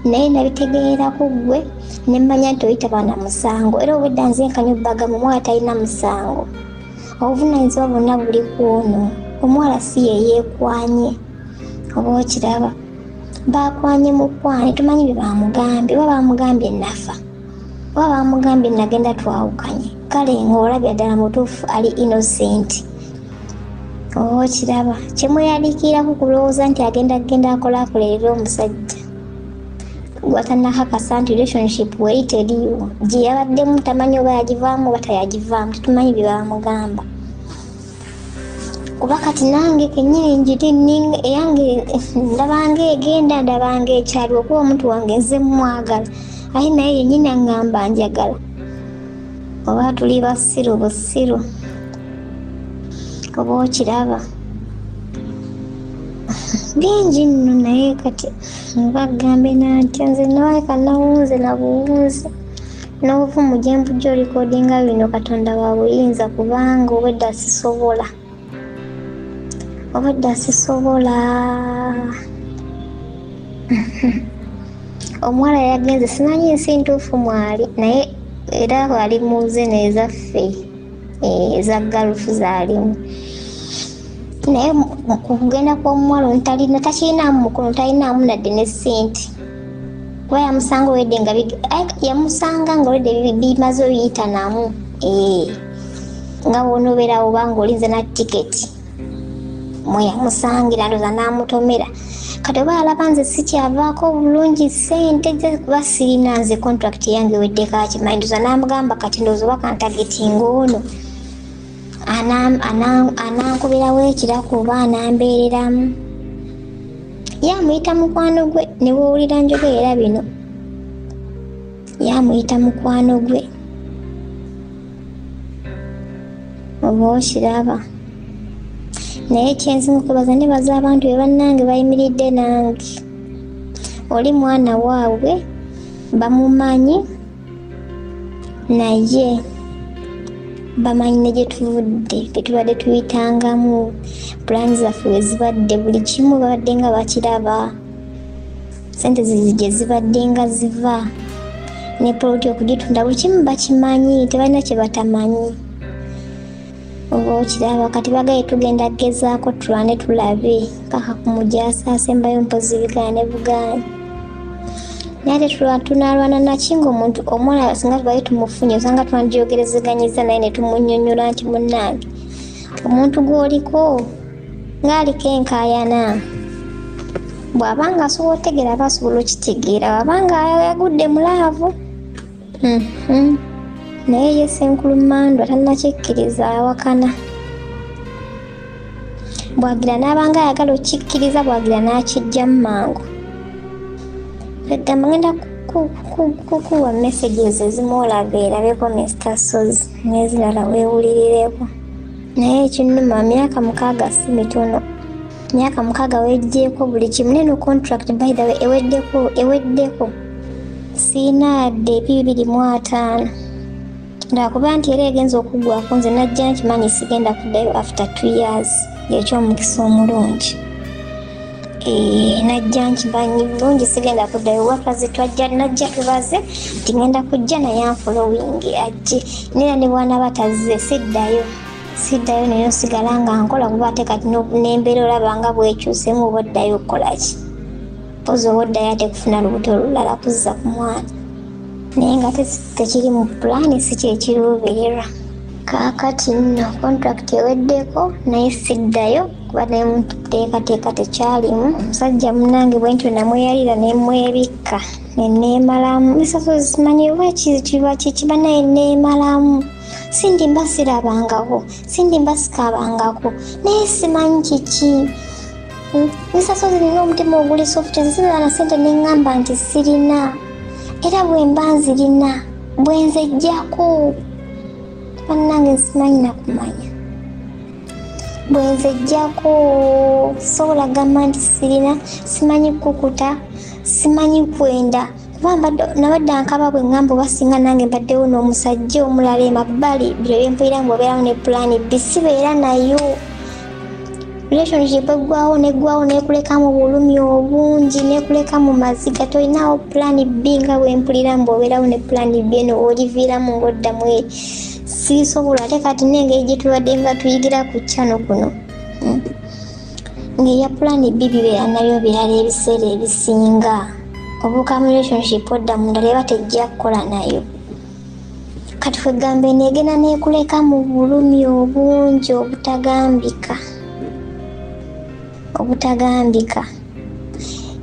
Naye nabitegeerako ggwe, ne mmanya nti oyita baana musango. Era obwedda nze nkanya obbagamba omuwala talina musango. Obuvunaanyizibwa bwonna buli ku ono. Omuwala si ye yeekwanye, oba okiraba. Baakwanye mukwane, tumanyi bye baamugambye, oba baamugambye nafa, oba baamugambye nagenda twawukanye. Kale ng'olabya ddala mutuufu ali innocent. Oba okiraba. Kyemweyaliikirako kulowooza nti agenda kugenda akolaakolerera omusajja gw'atannakakasa nti relationship weri teriiwo, gye yabaddemu tamanyi oba yagivaamu oba tayagivaamu, tetumanyi bye baamugamba. Kuba kati nange kennyini njiri eyange ndabanga egenda, ndabanga ekyaliwo, kuba omuntu wange nze mmwagala, ate naye yennyini aŋŋamba njagala. Oba tuli basiru busiru, oba okiraba. Bingi nno, naye kati mbagambe nantya nze nawaleka nawunze na buwunzi n'obuvumu gye mpujja olikodinga bino. Katonda wa buyinza, kubanga obwedda sisobola, obwedda sisobola. Omuwala yagenze simanyi nsi ntuufu mwali, naye era ali mu zino ezaffe eza galufu zaalimu. Naye ku kugenda kw'omuwala ono talina, takirinaamu mukono, talinaamu nadde ne ssente. Kuba yamusanga olwedde nga yamusanga nga olwedde bimaze oyitanamu, nga bw'onoobeerawo oba ng'olinze na tiketi mwe yamusangira, ndowooza n'amutomera. Kati oba alaba nze sikyavaako bulungi ssente ze kuba sirina, nze contract yange eweddeko akimanyi, ndowooza n'amugamba kati ndowooza oba kantagetinga ono anankubirawo ekirako oba anambeereramu. Ye amuyita mukwano gwe, ne bw'owulira njogerera bino, ye amuyita mukwano gwe, oba okiraba. Naye kyensinga okwebaza, nebaza abantu be bannange bayimiridde nange. Oli mwana waabwe bamumanyi, naye bamanyi ne gye tuvudde, bye tubadde tuyitangamu, pulaani zaffe we zibadde, buli kimu babadde nga bakiraba, ssente gye zibadde nga ziva, ne poloti okugitunda, buli kimu bakimanyi, tebalina kye batamanyi. Oba okiraba. Kati bagaye tugenda kugezaako tulwane tulabe paka ku mujaasi asembayo mpozi bigaane bugaane. Naye ate tunaalwana naki ng'omuntu omuwala singa tubadde tumufunye, osanga twandyogerezeganyizza naye ne tumunnyonnyola nti munnange omuntu gw'oliko ng'aliko enkaayana, bw'aba nga asobola otegeera aba asobola okitegeera, bw'aba nga yagudde mu laavu. Naye ye Ssenkulu Mmandwa tannakikkiriza, awakana. Bwagira n'abanga ayagala okikkiriza, bwagira n'akijjamu mangu. Egamba ngenda kukuwa messages ezimu olaba erabeko Mr. Sozi n'ezirala weewulirireko. Naye ekinnuma myaka 6 si mitono. Myaka 6 weggyeko buli kimu. Neno contract by the way eweddeko. Siina yadde 2025. Lwakuba nti era egenza okuggwako nze najja nkimanyi sigenda kuddayo after 2 years. Eky'omukisa omulungi. Najja nkimanyi bulungi sigenda kuddayo. Wakazi twajja najja tubaze nti ngenda kujja naye anfollowing ajje. Nera ne bw'anaaba tazze siddayo. Siddayo naye osigala nga nkola kuba ate kati n'embeera olaba nga bwekyuseemu oba oddayo okukola ki? Mpozi oba oddayo ate kufuna lubuto olulala kuzza ku mwana. Naye nga tekiri mu pulaani, si kyekiruubirirwa. Kaakati nno contract eweddeko naye siddayo kuba naye muteekateeka tekyalimu. Omusajja munnange bwe ntyo namweyalira ne mwebikka ne neemalamu. Misaso simanyi oba kiba kiba naye neemalamu. Sindimba sirabangako, sindimba sikabangako, naye simanyi kiki. Misaso nina omutima oguli soft, nze siraba na ssente ne ŋŋamba nti sirina. Era bwe mba nzirina bwe nzeggyako, bannange simanyi na kumanya. Bwe nzeggyako sobola gamba nti sirina, simanyi kukuta, simanyi kwenda. Kuba nabadde nkaba bwe ŋŋamba oba singa nange mbaddewo n'omusajja omulala emabbali, biro bye mpulira mbu obeerawo ne pulaani B, sibeera nayo. Relationship eggwawo neggwawo nekuleka mu bulumi obungi, nekuleka mu maziga. Tolinawo pulaani B nga bwe mpulira mbu obeerawo ne pulaani B eno oliviiramu ng'oddamu eri. Sisobola. Ate kati n'engeri gye tubadde nga tuyigira ku channel kuno, ng'eya pulaani B bibeera nabyo birala ebiseera ebisinga. Obuuka mu relationship odda mu ndala eba tejja kukola nayo. Kati kwegamba eno egenda neekuleka mu bulumi obungi obutagambika. Obutagambika.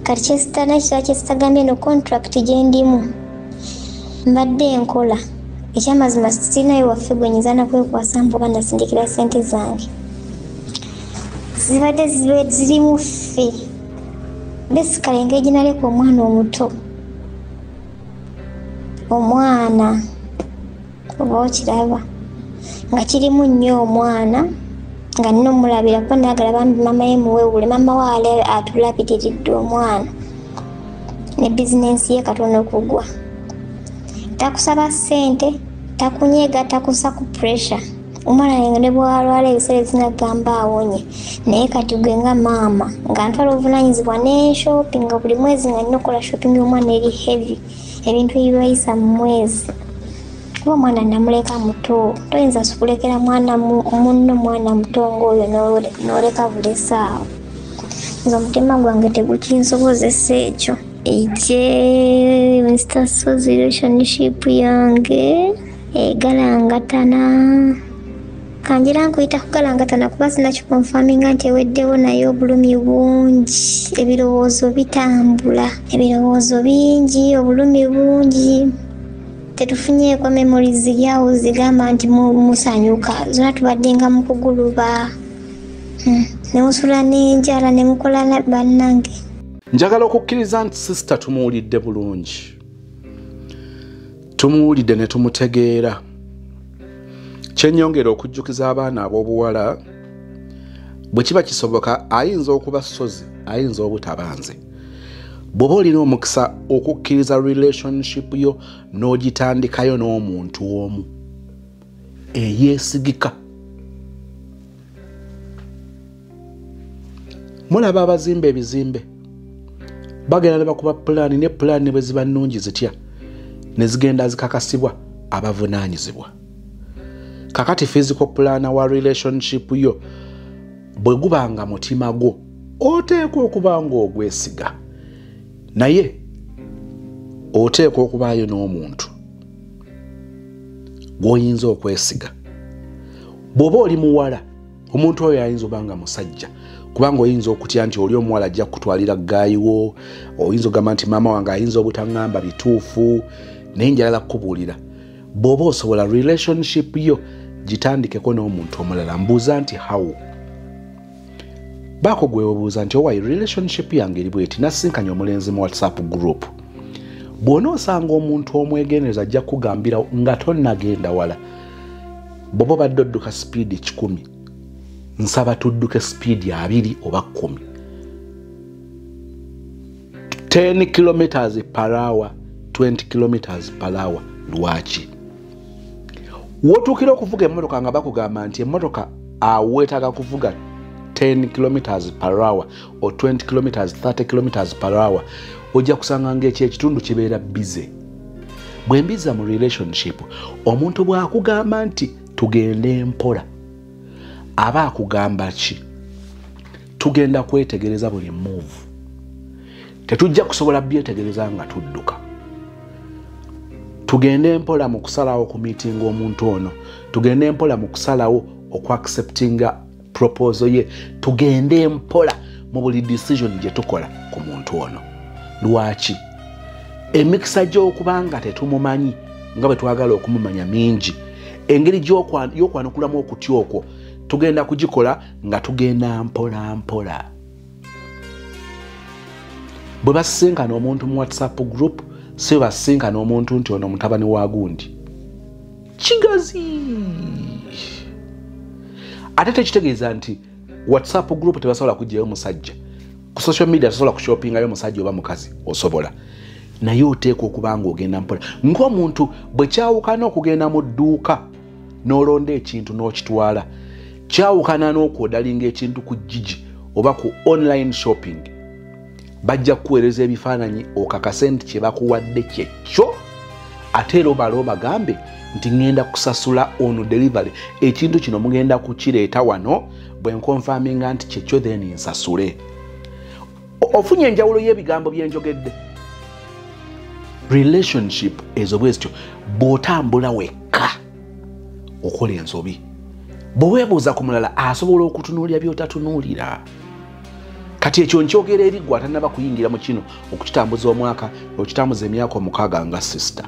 Kati kyesitagambye eno contract gye ndimu mbadde nkola. Ekyamazima sirinayo waffe gwe nnyinza na kwekwasa mbu oba nasindikira ssente zange. Zibadde zirimu ffe. Basically engeri gye naleka omwana omuto, omwana oba okiraba nga kirimu nnyo omwana nga nina omulabira kuba nayagala bambi maama ye muweewule. Maama we ali atulabiriridde omwana ne bizinensi ye katono okugwa. Takusaba ssente, takunyega, takussa ku pressure. Omwana wange ne bw'alwala ebiseera ebisinga gamba awonye. Naye kati gwe nga maama nga ntwala obuvunaanyizibwa ne shopping buli mwezi nga nnina okukola shopping y'omwana eri heavy, ebintu ebibayisa mu mwezi. Kuba omwana namuleka muto, toyinza kulekera mwana munno mwana muto ng'oyo n'oleka bulesi awo. Nze omutima gwange tegukinsobozesa ekyo. Ejje Mr. Sozi relationship yange egalangatana. Kanjira nkuyita kugalangatana kuba sinakikonfaminga nti eweddewo, naye obulumi bungi, ebirowoozo bitambula, ebirowoozo bingi, obulumi bungi. Tetufunyeeko memories ziri awo zigamba nti musanyuka, zonna tubadde nga mu kuguluba. Ne musula n'enjala ne mukola bannange. Njagala okukkiriza nti sisita tumuwulidde bulungi, tumuwulidde ne tumutegeera. Kyennyongera okujjukiza abaana ab'obuwala, bwe kiba kisoboka ayinza okuba Sozi, ayinza obutaba nze. Bw'oba olina omukisa okukkiriza relationship yo n'ogitandikayo n'omuntu omu eyeesigika. Mulaba abazimba ebizimbe bagenda ne bakuba pulaani, ne pulaani bwe ziba nnungi zitya ne zigenda zikakasibwa abavunaanyizibwa. Kakati physical plan wa relationship yo bwe gubanga mutima gwo oteekwa okuba ng'ogwesiga, naye oteekwa okubaayo n'omuntu gw'oyinza okwesiga. Bw'oba oli muwala, omuntu oyo ayinza oba nga musajja, kubanga oyinza okutya nti oli omuwala ajja kukutwalira ggaayiwo, oyinza okugamba nti maama wange ayinza obutaŋŋamba bituufu, naye njagala kukubuulira, bw'oba osobola relationship yo gitandikeko n'omuntu omulala. Mbuuza nti how? Baako gwe weebuuza nti owayi relationship yange eri bweti, nasinkanye omulenzi mu WhatsApp group. Bw'onoosanga omuntu omwegendereza ajja kukugambira nga tonnagenda wala. Bw'oba obadde odduka sipiidi 100, nsaba tudduke sipiidi 20 oba 10. 10 kilometers per hour, 20 kilometers per hour. Lwaki? W'otuukira okuvuga emmotoka nga bakugamba nti emmotoka aweetaaga kuvuga 10 kilometers per hour or 20 kilometers, 30 kilometers per hour, ojja kusanga ng'ekyo ekitundu kibeera busy. Bwe mbiza mu relationship, omuntu bw'akugamba nti tugende mpola, aba akugamba ki? Tugenda kwetegereza buli move. Tetujja kusobola byetegereza nga tudduka. Tugende mpola mu kusalawo ku meeting omuntu ono, tugende mpola mu kusalawo okuacceptinga proposal ye, tugende mpola mu buli decision gye tukola ku muntu ono. Lwaki? Emikisa gy'okubanga tetumumanyi nga bwe twagala okumumanya mingi. Engeri y'okwanukulamu okutya okwo tugenda kugikola nga tugenda mpola mpola. Bwe basinkana omuntu mu WhatsApp group, si basinkana omuntu nti ono mutabani wa gundi. Kigazi! Ate tekitegeeza nti WhatsApp group tebasobola kuggyayo musajja. Ku social media tosobola kushoppingayo musajja oba mukazi, osobola. Naye oteekwa okuba ng'ogenda mpola. Ng'omuntu bwe kyawukana okugenda mu dduuka n'olonda ekintu n'okitwala, kyawukana n'okwodalinga ekintu ku Jiji oba ku online shopping. Bajja kukuweereza ebifaananyi okakase nti kye bakuwadde kyekyo, ate era obale obagambe nti ŋŋenda kusasula on delivery, ekintu kino mugenda kukireeta wano bwe nkonfaminga nti kyekyo, then nsasule. Ofunye enjawulo y'ebigambo bye njogedde? Relationship ezo bwe zityo, bw'otambula wekka okola ensobi. Bwe weebuuza ku mulala asobola okutunuulira by'otatunuulira. Kati ekyo nkyogera eri ggwe atannaba kuyingira mu kino okukitambuza omwaka, okukitambuza emyaka 6 nga sister.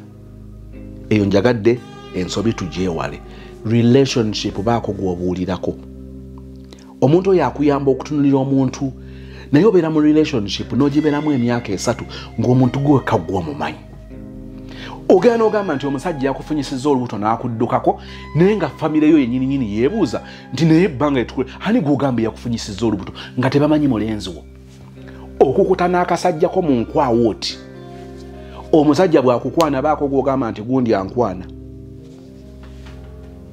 Eyo njagadde ensobi tugyewale. Relationship baako gw'obuulirako. Omuntu oyo akuyamba okutunuulira omuntu, naye obeera mu relationship n'ogibeeramu emyaka 3 ng'omuntu gwe wekka gw'omumanyi. Ogenda n'ogamba nti omusajja yakufunyisizza olubuto n'akuddukako, naye nga famire yo yennyininyini yeebuuza nti naye ebbanga etukule ani gw'ogamba yakufunyisizza olubuto nga tebamanyi mulenzi wo. Okukuta n'akasajjako mu nkwawo oti. Omusajja bw'akukwana baako gw'ogamba nti gundi ankwana.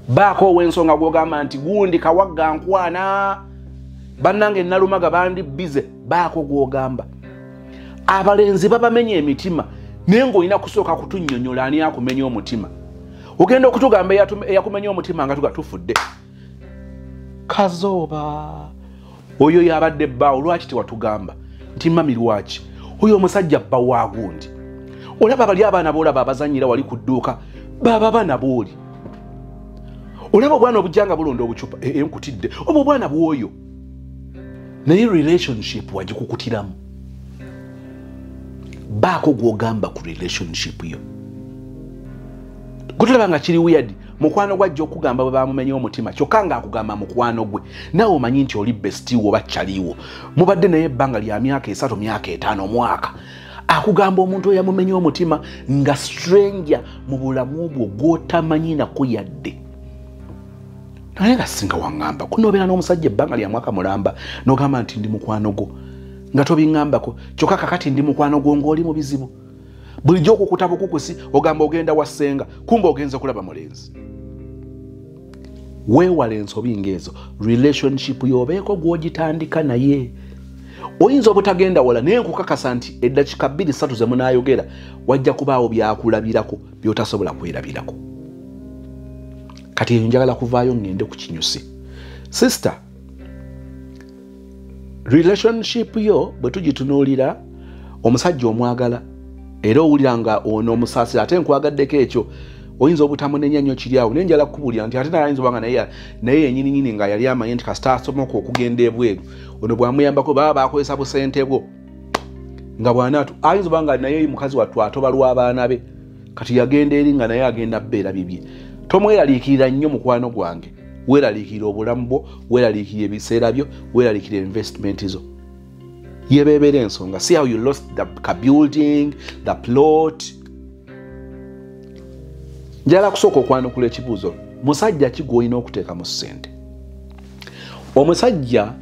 Baako ow'ensonga gw'ogamba nti gundi kawagga ankwana. Bannange Nalumaga bandi bize, baako gw'ogamba. Abalenzi babamenya emitima, naye ng'olina kusooka kutunnyonnyola ani akumenya omutima. Ogenda okutugamba eyakumenya omutima nga tufudde. Kazooba oyo yabadde bbaawo, lwaki tewatugamba nti mami lwaki oyo omusajja bba wa gundi? Olaba bali abaana b'olaba abazannyira wali ku dduuka baba baana b'oli. Olaba obwana obujja nga bulonda obucupa, enkutidde oba obwana bw'oyo. Naye relationship wagikukutiramu. Baako gw'ogamba ku relationship yo. Gutulaba nga kiri weird, mukwano gwajja okugamba bwe bamumenya omutima, kyokka ng'akugamba mukwano gwe. Naawe omanyi nti oli bestie wo oba chaliwo. Mubadde naye ebbanga lya myaka 3, myaka 5, omwaka. Akugamba omuntu oyo yamumenya omutima nga stranger mu bulamu bwo gw'otamanyi nako yadde. Naye nga singa waŋŋamba kunobeera n'omusajja ebbanga lya mwaka mulamba n'ogamba nti ndi mukwano gwo nga tobiŋŋambako, kyokka kakati ndi mukwano gwo ng'oli mu bizibu. Bulijjo okukuta bukukusi ogamba ogenda wa ssenga, kumbe ogenze kulaba mulenzi. Weewale ensobi ng'ezo. Relationship y'obeeko gw'ogitandika naye. Oyinza obutagenda wala, naye nkukakasa nti eddakiika 2 3 ze munaayogera wajja kubaawo byakulabirako by'otasobola kwerabirako. Kati eyo njagala kuvaayo ŋŋende ku kinyusi. Sister, relationship yo bwe tugitunuulira, omusajja omwagala era owulira nga ono omusaasira ate nkwagaddeko ekyo, oyinza obutamunenya nnyo kiri awo. Naye njagala kukubuulira nti ate naye ayinza oba nga naye yennyininyini nga yali amanyi nti kasita asomoka okugenda ebweru ono bw'amuyambako baba bakozesa busente bwo nga bw'anaatu ayinza oba nga naye mukazi wattu atoba lw'abaana be, kati yagenda eri nga naye agenda bbeera bibye. Tomweraliikirira nnyo mukwano gwange, Weeraliikirira obulamu bwo, weeraliikirira ebiseera byo, weeraliikirira investment zo. Yebeebeera ensonga. See how you lost the building, the plot. Njagala kusooka okwanukula ekibuuzo, musajja ki gw'olina okuteekamu ssente? Omusajja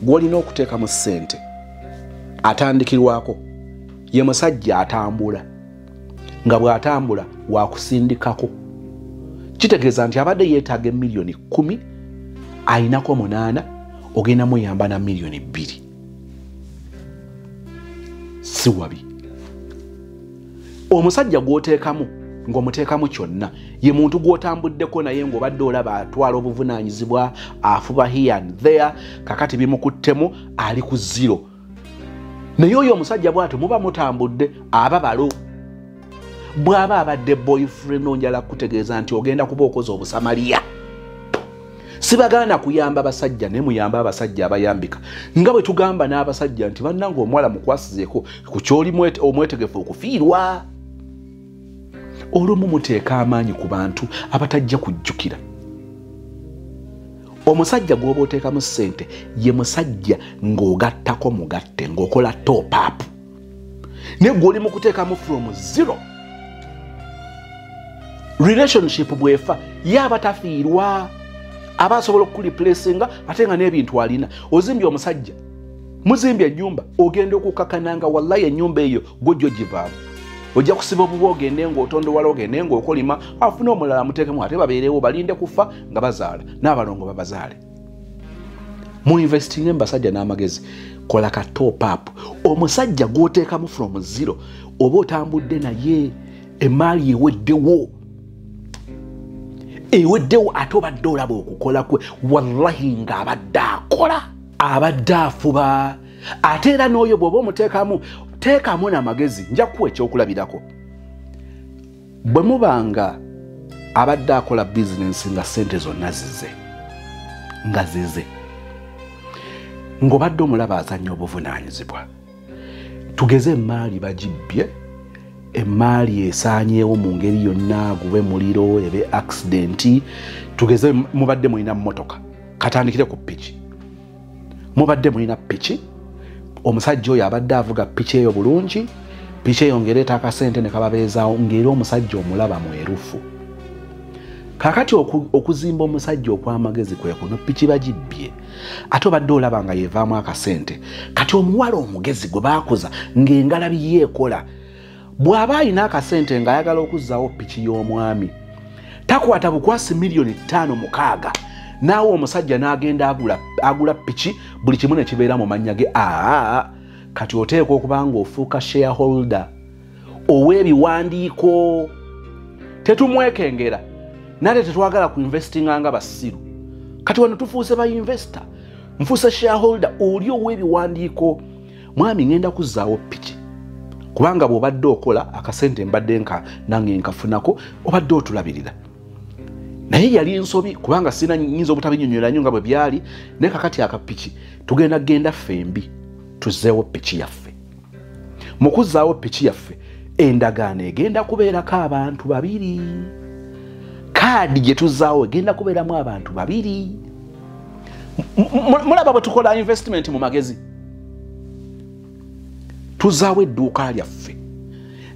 gw'olina okuteekamu ssente atandikirwako ye musajja atambula, nga bw'atambula wakusindikako. Kitegeeza nti abadde yeetaaga 10 million, ayinako 8, ogenda muyamba na 2 million. Si wabi. Omusajja gw'oteekamu ng'omuteekamu kyonna ye muntu gw'otambuddeko naye ng'obadde olaba atwala obuvunaanyizibwa, afuba here and there, kakati bimukuttemu, ali ku zero. Naye oyo omusajja bw'atyo muba mutambudde, aba balo. Bw'aba abadde boyfriend, onjala kutegeeza nti ogenda kuba okoze obusamaliya. Sibagaana kuyamba basajja, naye muyambe abasajja abayambika, nga bwe tugamba n'abasajja nti bannange omuwala mukwasizeeko ku kyoli omwetegefu okufiirwa. Olumu muteeka amaanyi ku bantu abatajja kujjukira. Omusajja gw'oba oteekamu ssente ye musajja ng'ogattako mugatte, ng'okola top up, naye gw'oli mu kuteekamu from zero. Relationship bw'efa, ye aba tafiirwa, aba asobola okukureplacinga, ate nga n'ebintu alina. Ozimbye omusajja, muzimbye ennyumba, ogenda okukakananga wallayi ennyumba eyo gwojja ogivaamu, ojja kusiba obuba, ogende ng'otondowala, ogende ng'okolima, afune omulala amuteekemu, ate babeerewo balinde kufa nga bazaala n'abalongo babazaale. Mu investinge mu basajja n'amagezi. Kola ka top up. Omusajja gw'oteekamu from zero, oba otambudde naye, emaali eweddewo, eweddewo, ate obadde olaba okukola kwe, wallahi ng'abadde akola, abadde afuba. Ate era n'oyo bw'oba omuteekamu, teekamu n'amagezi. Nja kuwa ekyokulabirako. Bwe mubanga abadde akola bizinensi nga ssente zonna zize, nga zize, ng'obadde omulaba azannya obuvunaanyizibwa, tugeze emaali bagibbye, emaali esaanyeewo mu ngeri yonna, gube muliro, ebe accident, tugeze mubadde mulina mmotoka, katandikire ku piki, mubadde mulina piki, omusajja oyo abadde avuga piki eyo bulungi, piki eyo ng'ereeta akasente ne kababeezaawo, ng'era omusajja omulaba mwerufu. Kaakati okuzimba omusajja okw'amagezi kwe kuno: piki bagibbye, ate obadde olaba nga yevaamu akasente. Kati omuwala omugezi gwe baakuza ng'engalabi ye ekola, bw'aba alina akasente ng'ayagala okuzzaawo piki y'omwami, takwata bukwasi 5 million 6 naawe omusajja n'agenda agula piki, buli kimu ne kibeera mu mannya ge. Aa, kati oteekwa okuba nga ofuuka shareholder ow'ebiwandiiko. Tetumwekengera, nate tetwagala ku investinga nga basiru. Kati wano tufuuse ba investor, nfuuse shareholder oli ow'ebiwandiiko. Mwami, ngenda kuzzaawo piki, kubanga bw'obadde okola akasente mbadde nka nange nkafunako, obadde otulabirira, naye yali nsobi, kubanga sina nyinza obutabinyonyola nnyo nga bwe byali. Naye kakati akapiki tugenda genda ffembi tuzzeewo piki yaffe. Mu kuzzaawo piki yaffe, endagaano egenda kubeerako abantu babiri, kaadi gye tuzzaawo egenda kubeeramu abantu babiri. Mulaba bwe tukola investment mu magezi. Tuzaawo edduuka lyaffe,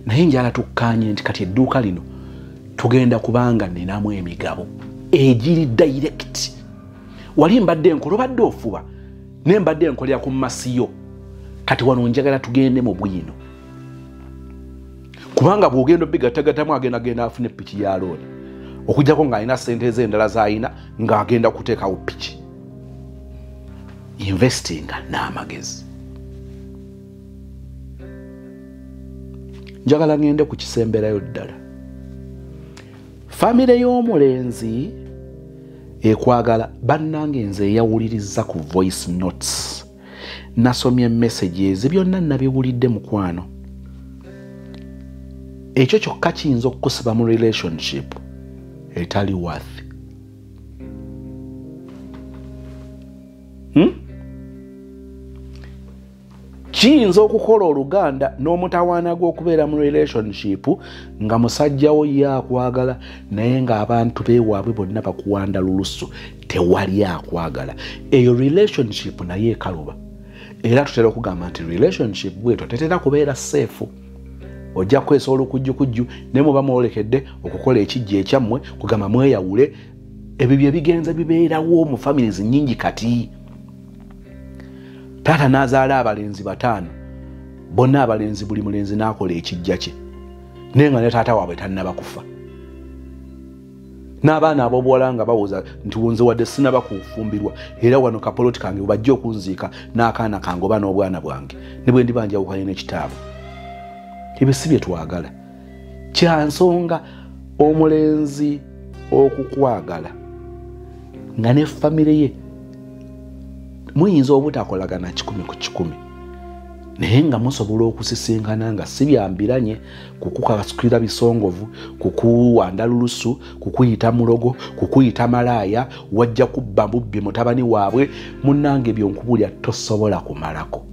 naye njala tukkaanye nti kati edduuka lino tugenda kubanga ninamu emigabo egiri direct. Wali mbadde nkola, obadde ofuba, naye mbadde nkolera ku masiyo. Kati wano njagala tugende mu bwino, kubanga bw'ogenda obigattagattamu, agenda genda afune piki ya loan, okuggyako ng'alina sente ze endala z'alina ng'agenda kuteekawo piki. Investinga n'amagezi. Njagala ngende ku kisemberayo ddala. Famire y'omulenzi ekwagala. Bannange, nze eyawuliriza ku voice notes, nasomye messages, byonna nabiwulidde. Mukwano, ekyo kyokka kiyinza okukusiba mu relationship etali worth, Kiyinza okukola oluganda n'omutawaana gw'okubeera mu relationship nga musajjawo ye akwagala naye ng'abantu beewaabwe bonna bakuwanda lulusu, tewali akwagala. Eyo relationship naye ekaluba. Era tutera okugamba nti relationship bwetyo tetera kubeera safe. Ojja kwesa olukujjukujju ne muba mwolekedde okukola ekijja ekyammwe kugamba mweyawule. Ebyo bye bigenza bibeerawo mu families nnyingi kati. Taata n'azaala abalenzi 5, bonna abalenzi buli mulenzi n'akola ekijja kye, naye nga ne taata waabwe tannaba kufa. N'abaana ab'obuwala nga bawoza nti nze wadde sinnaba kufumbirwa, era wano kapoloti kange bajja okunziika n'akaana kange oba n'obwana bwange ne bwe ndiba njawukanye n'ekitaabwe. Ebyo si bye twagala. Kya nsonga omulenzi okukwagala nga ne famire ye muyinza obutakolagana 100 ku 100, naye nga musobola okusisinkana nga si byambiranye, kukukasukira bisongovu, kukuwanda lulusu, kukuyita mulogo, kukuyita malaaya, wajja kubba bubbi mutabani waabwe. Munnange ebyo nkubuulira tosobola kumalako.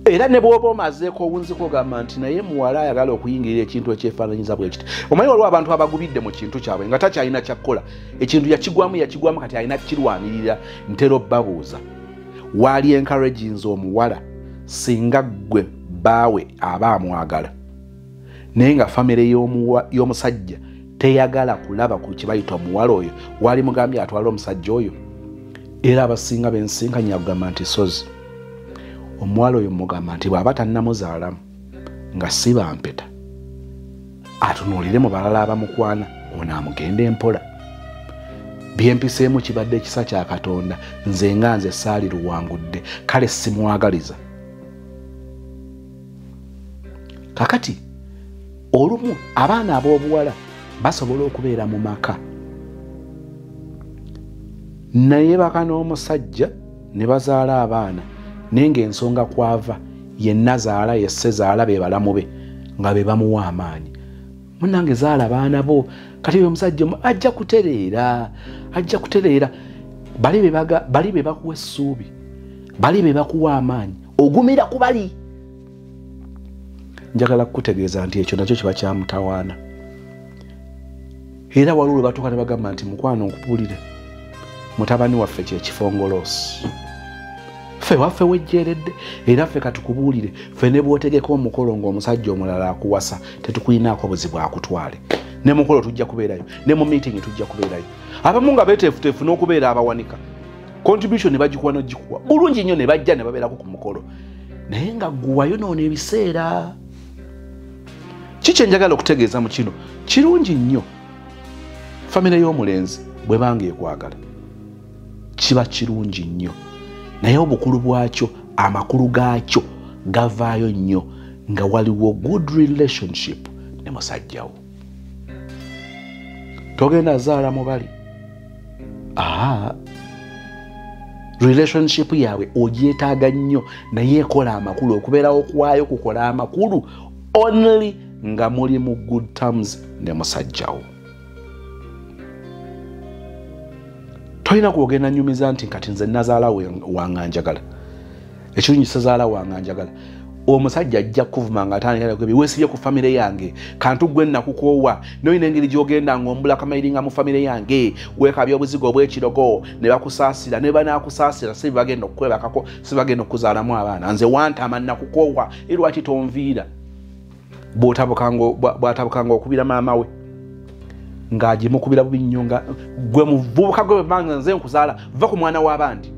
Era ne bw'oba omazeeko owunzika ogamba nti naye muwala ayagala okuyingirira ekintu ekyefaananyiza bwe kiti. Omanyi waliwo abantu abagubidde mu kintu kyabwe nga takyalina kyakkola, ekintu yakigwamu kati alina kirwanirira. Ntera obbabuuza, waali encouraginze omuwala singa ggwe bbaawe aba amwagala, naye nga famire y'omusajja teyagala kulaba ku kibayita omuwala oyo, waali mugambye atwale omusajja oyo? Era abasinga bensinkanya kugamba nti sozi omuwala oyo mugamba nti bw'aba tannamuzaalamu nga si bampeta, atunuulire mu balala abamukwana, ono amugende empola. Byempiseemu kibadde ekisa kya Katonda, nze nga nze saali luwangudde, kale simwagaliza. Kakati olumu abaana ab'obuwala basobola okubeera mu maka naye baka n'omusajja ne bazaala abaana, naye ng'ensonga kwava ye nnazaala ye ssezaala be balamu be nga be bamuwa amaanyi. Munnange zaala baana bo, kati oyo omusajja ajja kutereera, ajja kutereera. Bali be bakuwa essuubi, bali be bakuwa amaanyi, ogumira ku bali. Njagala kukutegeeza nti ekyo nakyo kiba kya mutawaana. Era waliwo lwe batuuka ne bagamba nti mukwano nkubuulire, mutabani waffe kye kifongoloosi, ffe waffe wejjeeredde, era ffe katukubuulire, ffe ne bw'otegeka omukolo ng'omusajja omulala akuwasa tetukulinaako buzibu akutwale. Ne mukolo tujja kubeerayo, ne mu meeting tujja kubeerayo. Abamu nga beeteefuteefu n'okubeera abawanika, contribution ne bagikuwa n'ogikuwa bulungi nnyo, ne bajja ne babeerako ku mukolo, naye nga ggwe wayonoona ebiseera. Kiki njagala okutegeeza mu kino? Kirungi nnyo famire y'omulenzi bw'ebanga ekwagala, kiba kirungi nnyo, naye obukulu bwakyo, amakulu gaakyo gavaayo nnyo nga waliwo good relationship ne musajjawo. Togenda zaala mubali, relationship yaabwe ogyetaaga nnyo, naye ekola amakulu, okubeerawo kwayo kukola amakulu only nga muli mu good terms ne musajjawo. Tolina kwogenda nyumiza nti kati nze nazaala wanga njagala, ekirungi sezaala wanga njagala. Omusajja ajja kuvuma nga atandika weesibye ku famire yange, kantu gwe nnakukoowa, n'olina engeri gy'ogenda ng'ombula kamayiringa mu famire yange, weekabya obuzigo obw'ekirogo ne bakusaasira, ne banaakusaasira si bagenda okukwebakako, si bagenda okuzaalamu abaana. Nze wantama nnakukoowa, era lwaki tonviira? Bw'atabukanga okubira maama we ng'agimukubira bubi nnyo, nga gwe muvubuka gwe banga nze nkuzaala, va ku mwana w'abandi.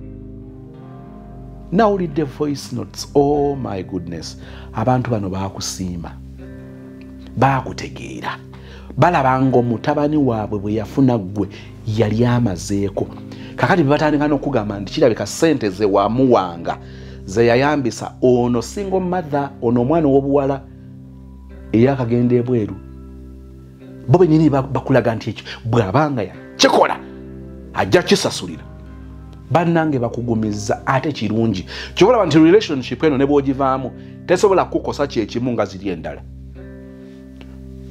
Nawulidde voice notes, oh my goodness, abantu bano baakusiima, baakutegeera, balaba ng'omutabani waabwe bwe yafuna ggwe yali amazeeko. Kakati batandika n'okugamba nti kirabika ssente ze wamuwanga ze yayambisa ono single mother, ono omwana ow'obuwala eyakagenda ebweru. Bo bennyini bakulaga nti ekyo bw'abanga yakikola ajja kisasulira. Bannange bakugumizza, ate kirungi. Ky'olaba nti relationship eno ne bw'ogivaamu tesobola kukukosa kyekimu nga ziri endala.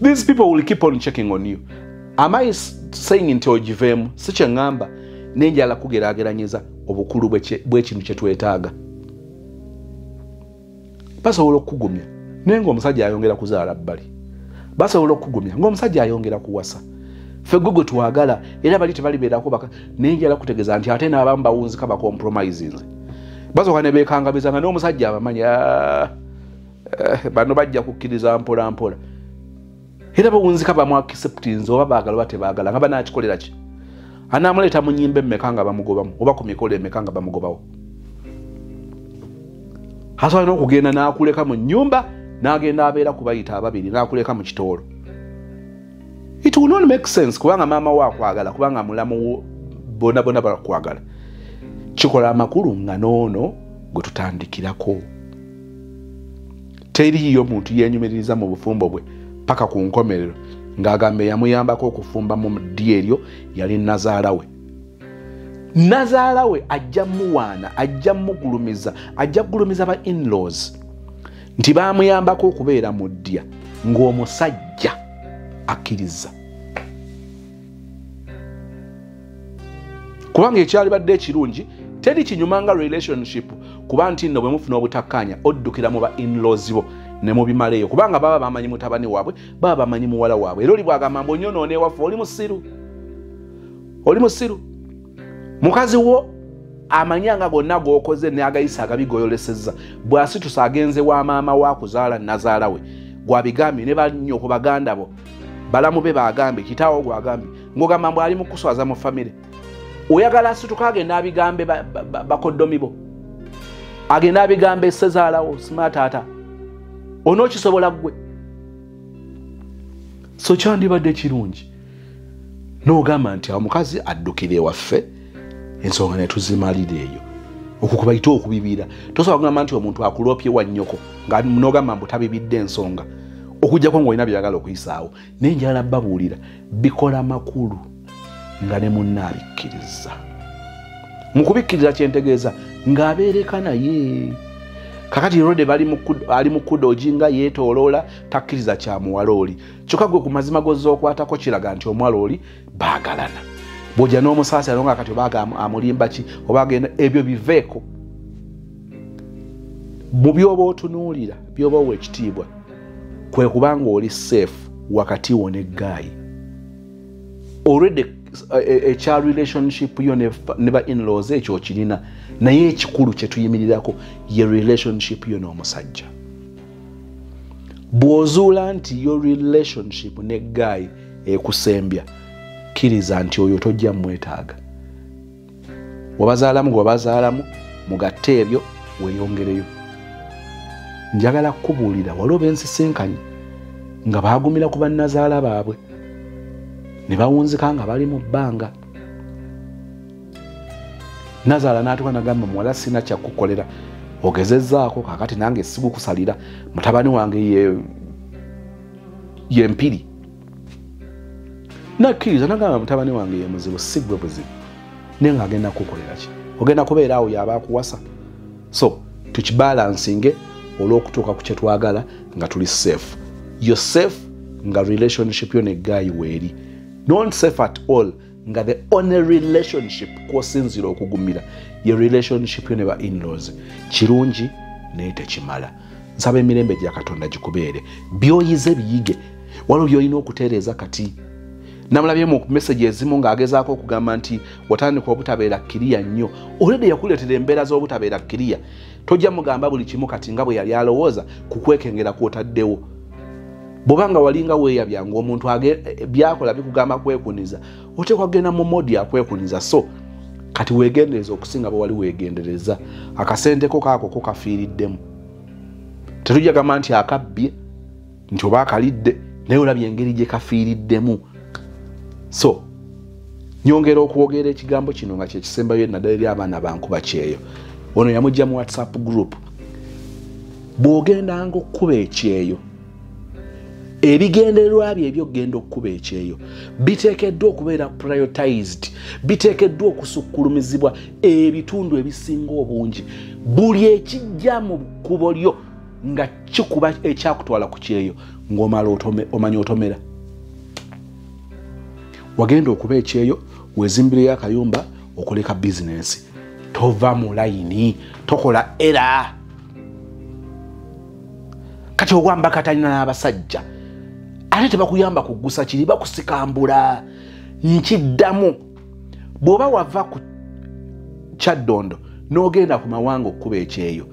These people will keep on checking on you. Am I saying nti ogiveemu? Si kye ŋŋamba, naye njagala kugeraageranyiza obukulu bw'ekintu kye twetaaga. Basobola okukugumya naye ng'omusajja ayongera kuzaala bbali. Basobola okukugumya ng'omusajja ayongera kuwasa. Ffe gwe gwe twagala era bali tebalibeerako baka, naye njala kutegeeza nti ate n'abamu bawunzika bacompromisinze. Basooka ne beekangabiza nga n'omusajja abamanyi, bano bajja kukkiriza mpola mpola. Era bawunzika bamu acceptinze oba baagala oba tebaagala, nga banaakikolera ki? Anaamuleeta mu nnyimba emmeka nga bamugobamu, oba ku mikolo emmeka nga bamugobawo? Asobola n'okugenda n'akuleka mu nnyumba n'agenda abeera kubayita ababiri n'akuleka mu kitoolo. It will not make sense, kubanga maama we akwagala, kubanga mulamu wo bonna bonna bakwagala. Kikola amakulu nga n'ono gwe tutandikirako. Teriiyo muntu yeenyumiririza mu bufumbo bwe paka ku nkomerero ng'agamba yamuyambako okufumba mu ddi eryo yali nazaala we. Nazaala we ajja muwaana, ajja mugulumiza, ajja kugulumiza ba in-laws nti baamuyambako okubeera mu ddya ng'omusajja akkiriza. Kubanga ekyalibadde ekirungi, teri kinyuma nga relationship kuba nti nno bwe mufuna obutakkaanya oddukira mu ba in-laws bo ne mubimaleyo, kubanga baba bamanyi mutabani waabwe, baba bamanyi muwala waabwe. Era oli bw'agamba mbu onyonoona ewaffe, oli musiru, oli musiru. Mukazi wo amanyanga gonna g'okoze n'agayisa agabi g'oyolesezza, bw'asitusa agenze wa maama wa kuzaala nazaala we gwabigambye ne bannyoko baganda bo balamu be bagambye kitaawo gwagambye, ng'ogamba mbu ali mu kuswaza mu famire. Oyagala asituka agenda abigambe bakoddomi bo, agenda abigambe essezaalawo sima taata, onookisobola ggwe? So kyandibadde kirungi n'ogamba nti omukazi addukira ewaffe, ensonga ne tuzimalira eyo. Okwo kubayita okubibira. Tosobola kugamba nti omuntu akuloopye wa nnyoko nga n'ogamba mbu tabibidde ensonga, okuggyako ng'olina by'oyagala okuyisaawo. Naye njagala babuulira bikola makulu nga ne munne abikkiriza. Mu kubikkiriza kyentegeeza ng'abeereka naye. Kakati Rode ali mu kudoji nga yeetooloola, takkiriza kya muwala oli. Kyokka gwe ku mazima g'ozza okwatako kiraga nti omuwala oli baagalana. Bw'ojja n'omusaasira nga kati oba amulimba ki oba agenda, ebyo biveeko. Mu by'oba otunuulira, by'oba owa ekitiibwa, kwe kubanga oli safe wakati wo ne guy. Already ekya relationship yo ne ba in-laws ekyo okirina, naye ekikulu kye tuyimirirako ye relationship yo n'omusajja. Bw'ozuula nti yo relationship ne guy ekusembya, kkiriza nti oyo tojja mwetaaga. Wabazaalamu gwe wabazaalamu, mugatte ebyo weeyongereyo. Njagala kukubuulira, waliwo bensisinkanye nga baagumira ku bannazaala baabwe ne bawunzika nga bali mu bbanga. Nazaala n'atuuka n'agamba, muwala sina kyakukolera, ogezezzaako, kaakati nange sigukusalira, mutabani wange ye mpiri. Nakkiriza n'agamba mutabani wange ye muzibu, si ggwe buzibu, naye ng'agenda kukukolera ki? Ogenda kubeera awo y'aba akuwasa. So tukibalansinge olw'okutuuka ku kye twagala nga tuli safe. You're safe nga relationship yo ne guy weeri. Not safe at all nga the only relationship kw'osinziira okugumira ye relationship yo ne ba in-laws. Kirungi naye tekimala. Nsaba emirembe gya Katonda gikubeere. By'oyize biyige, waliwo by'olina okutereeza kati. Namulabye mu message ezimu ng'agezaako okugamba nti watandika obutabeera clear nnyo. Already yakuleetera embeera z'obutabeera clear. Tojja mugamba buli kimu kati nga bwe yali alowooza kukwekengera kw'otaddewo. Bw'oba nga walinga weeyabyanga omuntu byakola bikugamba kwekuniza, oteekwa kugenda mu mode akwekuniza. So kati weegendereza okusinga bwe wali weegendereza. Akasente ko kaako ko kafiiriddemu. Tetujja gamba nti akabbye nti oba akalidde, naye olabye engeri gye kafiiriddemu. So nyongera okwogera ekigambo kino nga kyekisembayo naddala eri abaana bankuba kyeyo. Ono yamujja mu WhatsApp group. Bw'ogendanga okkuba ekyeyo, ebigendererwa bye eby'okugenda okkuba ekyeyo biteekeddwa okubeera prioritized, biteekeddwa okusukkulumizibwa ebitundu ebisinga obungi. Buli ekijja mu kkubo lyo nga kikuba ekyakutwala ku kyeyo, ng'omala omanya otomera. Wagenda okuba ekyeyo, weezimbireyo akayumba okoleka bizinensi, tova mu layini, tokola era. Kati owambakatalina n'abasajja ate tebakuyamba kugusa kiri, bakusikambula. Nkiddamu, bw'oba wava ku Kyaddondo n'ogenda ku mawanga okkuba ekyeyo,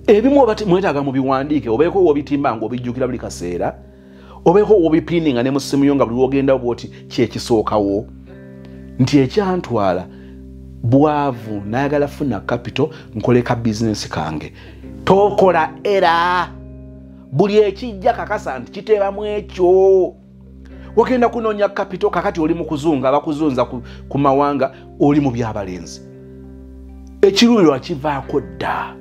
ebimu oba mwetaaga mu biwandiike, obeeko w'obitimba ng'obijjukira buli kaseera, obeeko w'obipiininga ne mu ssimu yo nga buli lw'ogenda bw'oti kyekisookawo nti ekyantwala bwavu, nayagala funa capital nkoleka bizinesi kange. Tokola era buli ekijja kakasa nti kiteebamu ekyo. Wagenda kunoonya capital, kakati oli mu kuzunga, bakuzunza ku mawanga, oli mu byabalenzi, ekiruubirirwa kivaako dda.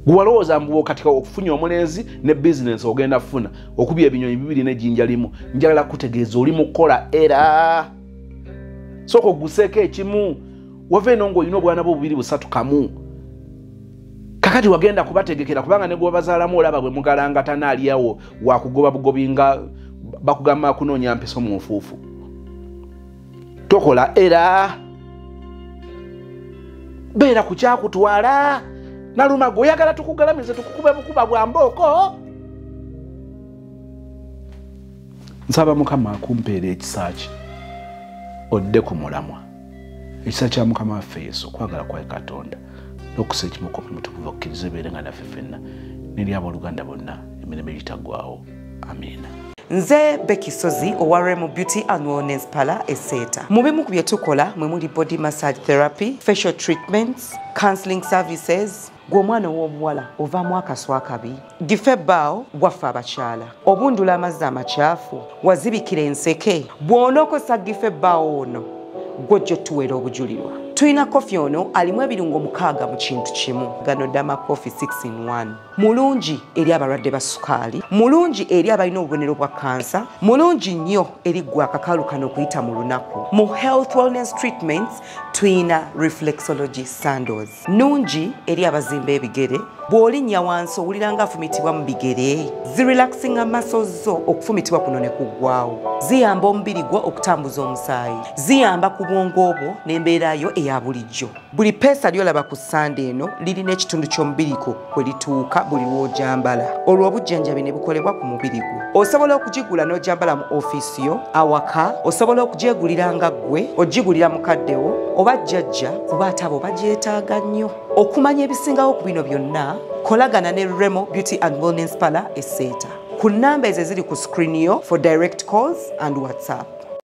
Gwalowooza mbu kati okufunya omulenzi ne bizinesi ogenda kufuna okubya ebinyonyi bibiri n'ejjinja limu. Njagala kutegeeza oli mu kukola era sooka oguseeko ekimu. Wava eno ng'olina obwana bwo bubiri busatu kamu, kakati wagenda kubategekera, kubanga ne gwebazaalamu olaba bwe mugalangatana aliawo wakugoba bugobi nga bakugamba kunoonya mpiso mu nfuufu. Tokola era, beera ku kyakutwala. Nalumago oyagala tukugalamize tukukube bukuba bwa mbooko. Nsaba Mukama akumpeera ekisa kye odde ku mulamwa. Ekisa kya Mukama waffe Yesu, okwagala kwa Katonda n'okussa ekimu kw'Omwoyo Omutukuvu okkirize ebeere nga naffe ffenna n'eri abooluganda bonna emirembe egitaggwaawo. Amiina. Nze Becky Sozi owa Remo Beauty and Wellness Parlor e Seeta. Mu bimu ku bye tukola mwe muli body massage therapy, facial treatments, counseling services. Gwe omwana ow'obuwala ovaamu akaswa akabi, gife ebbaawo gwaffe abakyala, obundula amazzi amakyafu, wazibikira enseke. Bw'onookozesa gife ebbaawo ono gw'ojja otuweera obujulirwa. Tulina kofi ono alimu ebirungo 6 mu kintu kimu. Gano Dama Coffee 6 in 1. Mulungi eri abalwadde ba sukaali, mulungi eri abalina obubonero bwa kansa, mulungi nnyo eri ggwe akakalu kano okuyita mu lunaku. Mu health wellness treatments tulina reflexology sandals, nnungi eri abazimba ebigere. Bw'olinnya wansi owulira nga afumitibwa mu bigere, zirelaxinga muscles zo okufumitibwa kuno ne kuggwaawo. Ziyamba omubiri gwo okutambuza omusaayi, ziyamba ku bwongo bwo n'embeera yo eya bulijjo. Buli peesa ly'olaba ku Sande eno lirina ekitundu ky'omubiri gwo kwe lituuka buli lw'ogyambala, olwo obujjanjabi ne bukolebwa ku mubiri gwo. Osobola okugigula n'ogyambala mu ofiisi yo, awaka, osobola okugyegulira nga ggwe, ogigulira mukaddewo oba jjajja, kuba ate abo bagyetaaga nnyo. Okumanya ebisingawo ku bino byonna, kolagana ne Remo Beauty and Wellness Parlor e Seeta ku nnamba ezo eziri ku screen yo for direct calls and WhatsApp.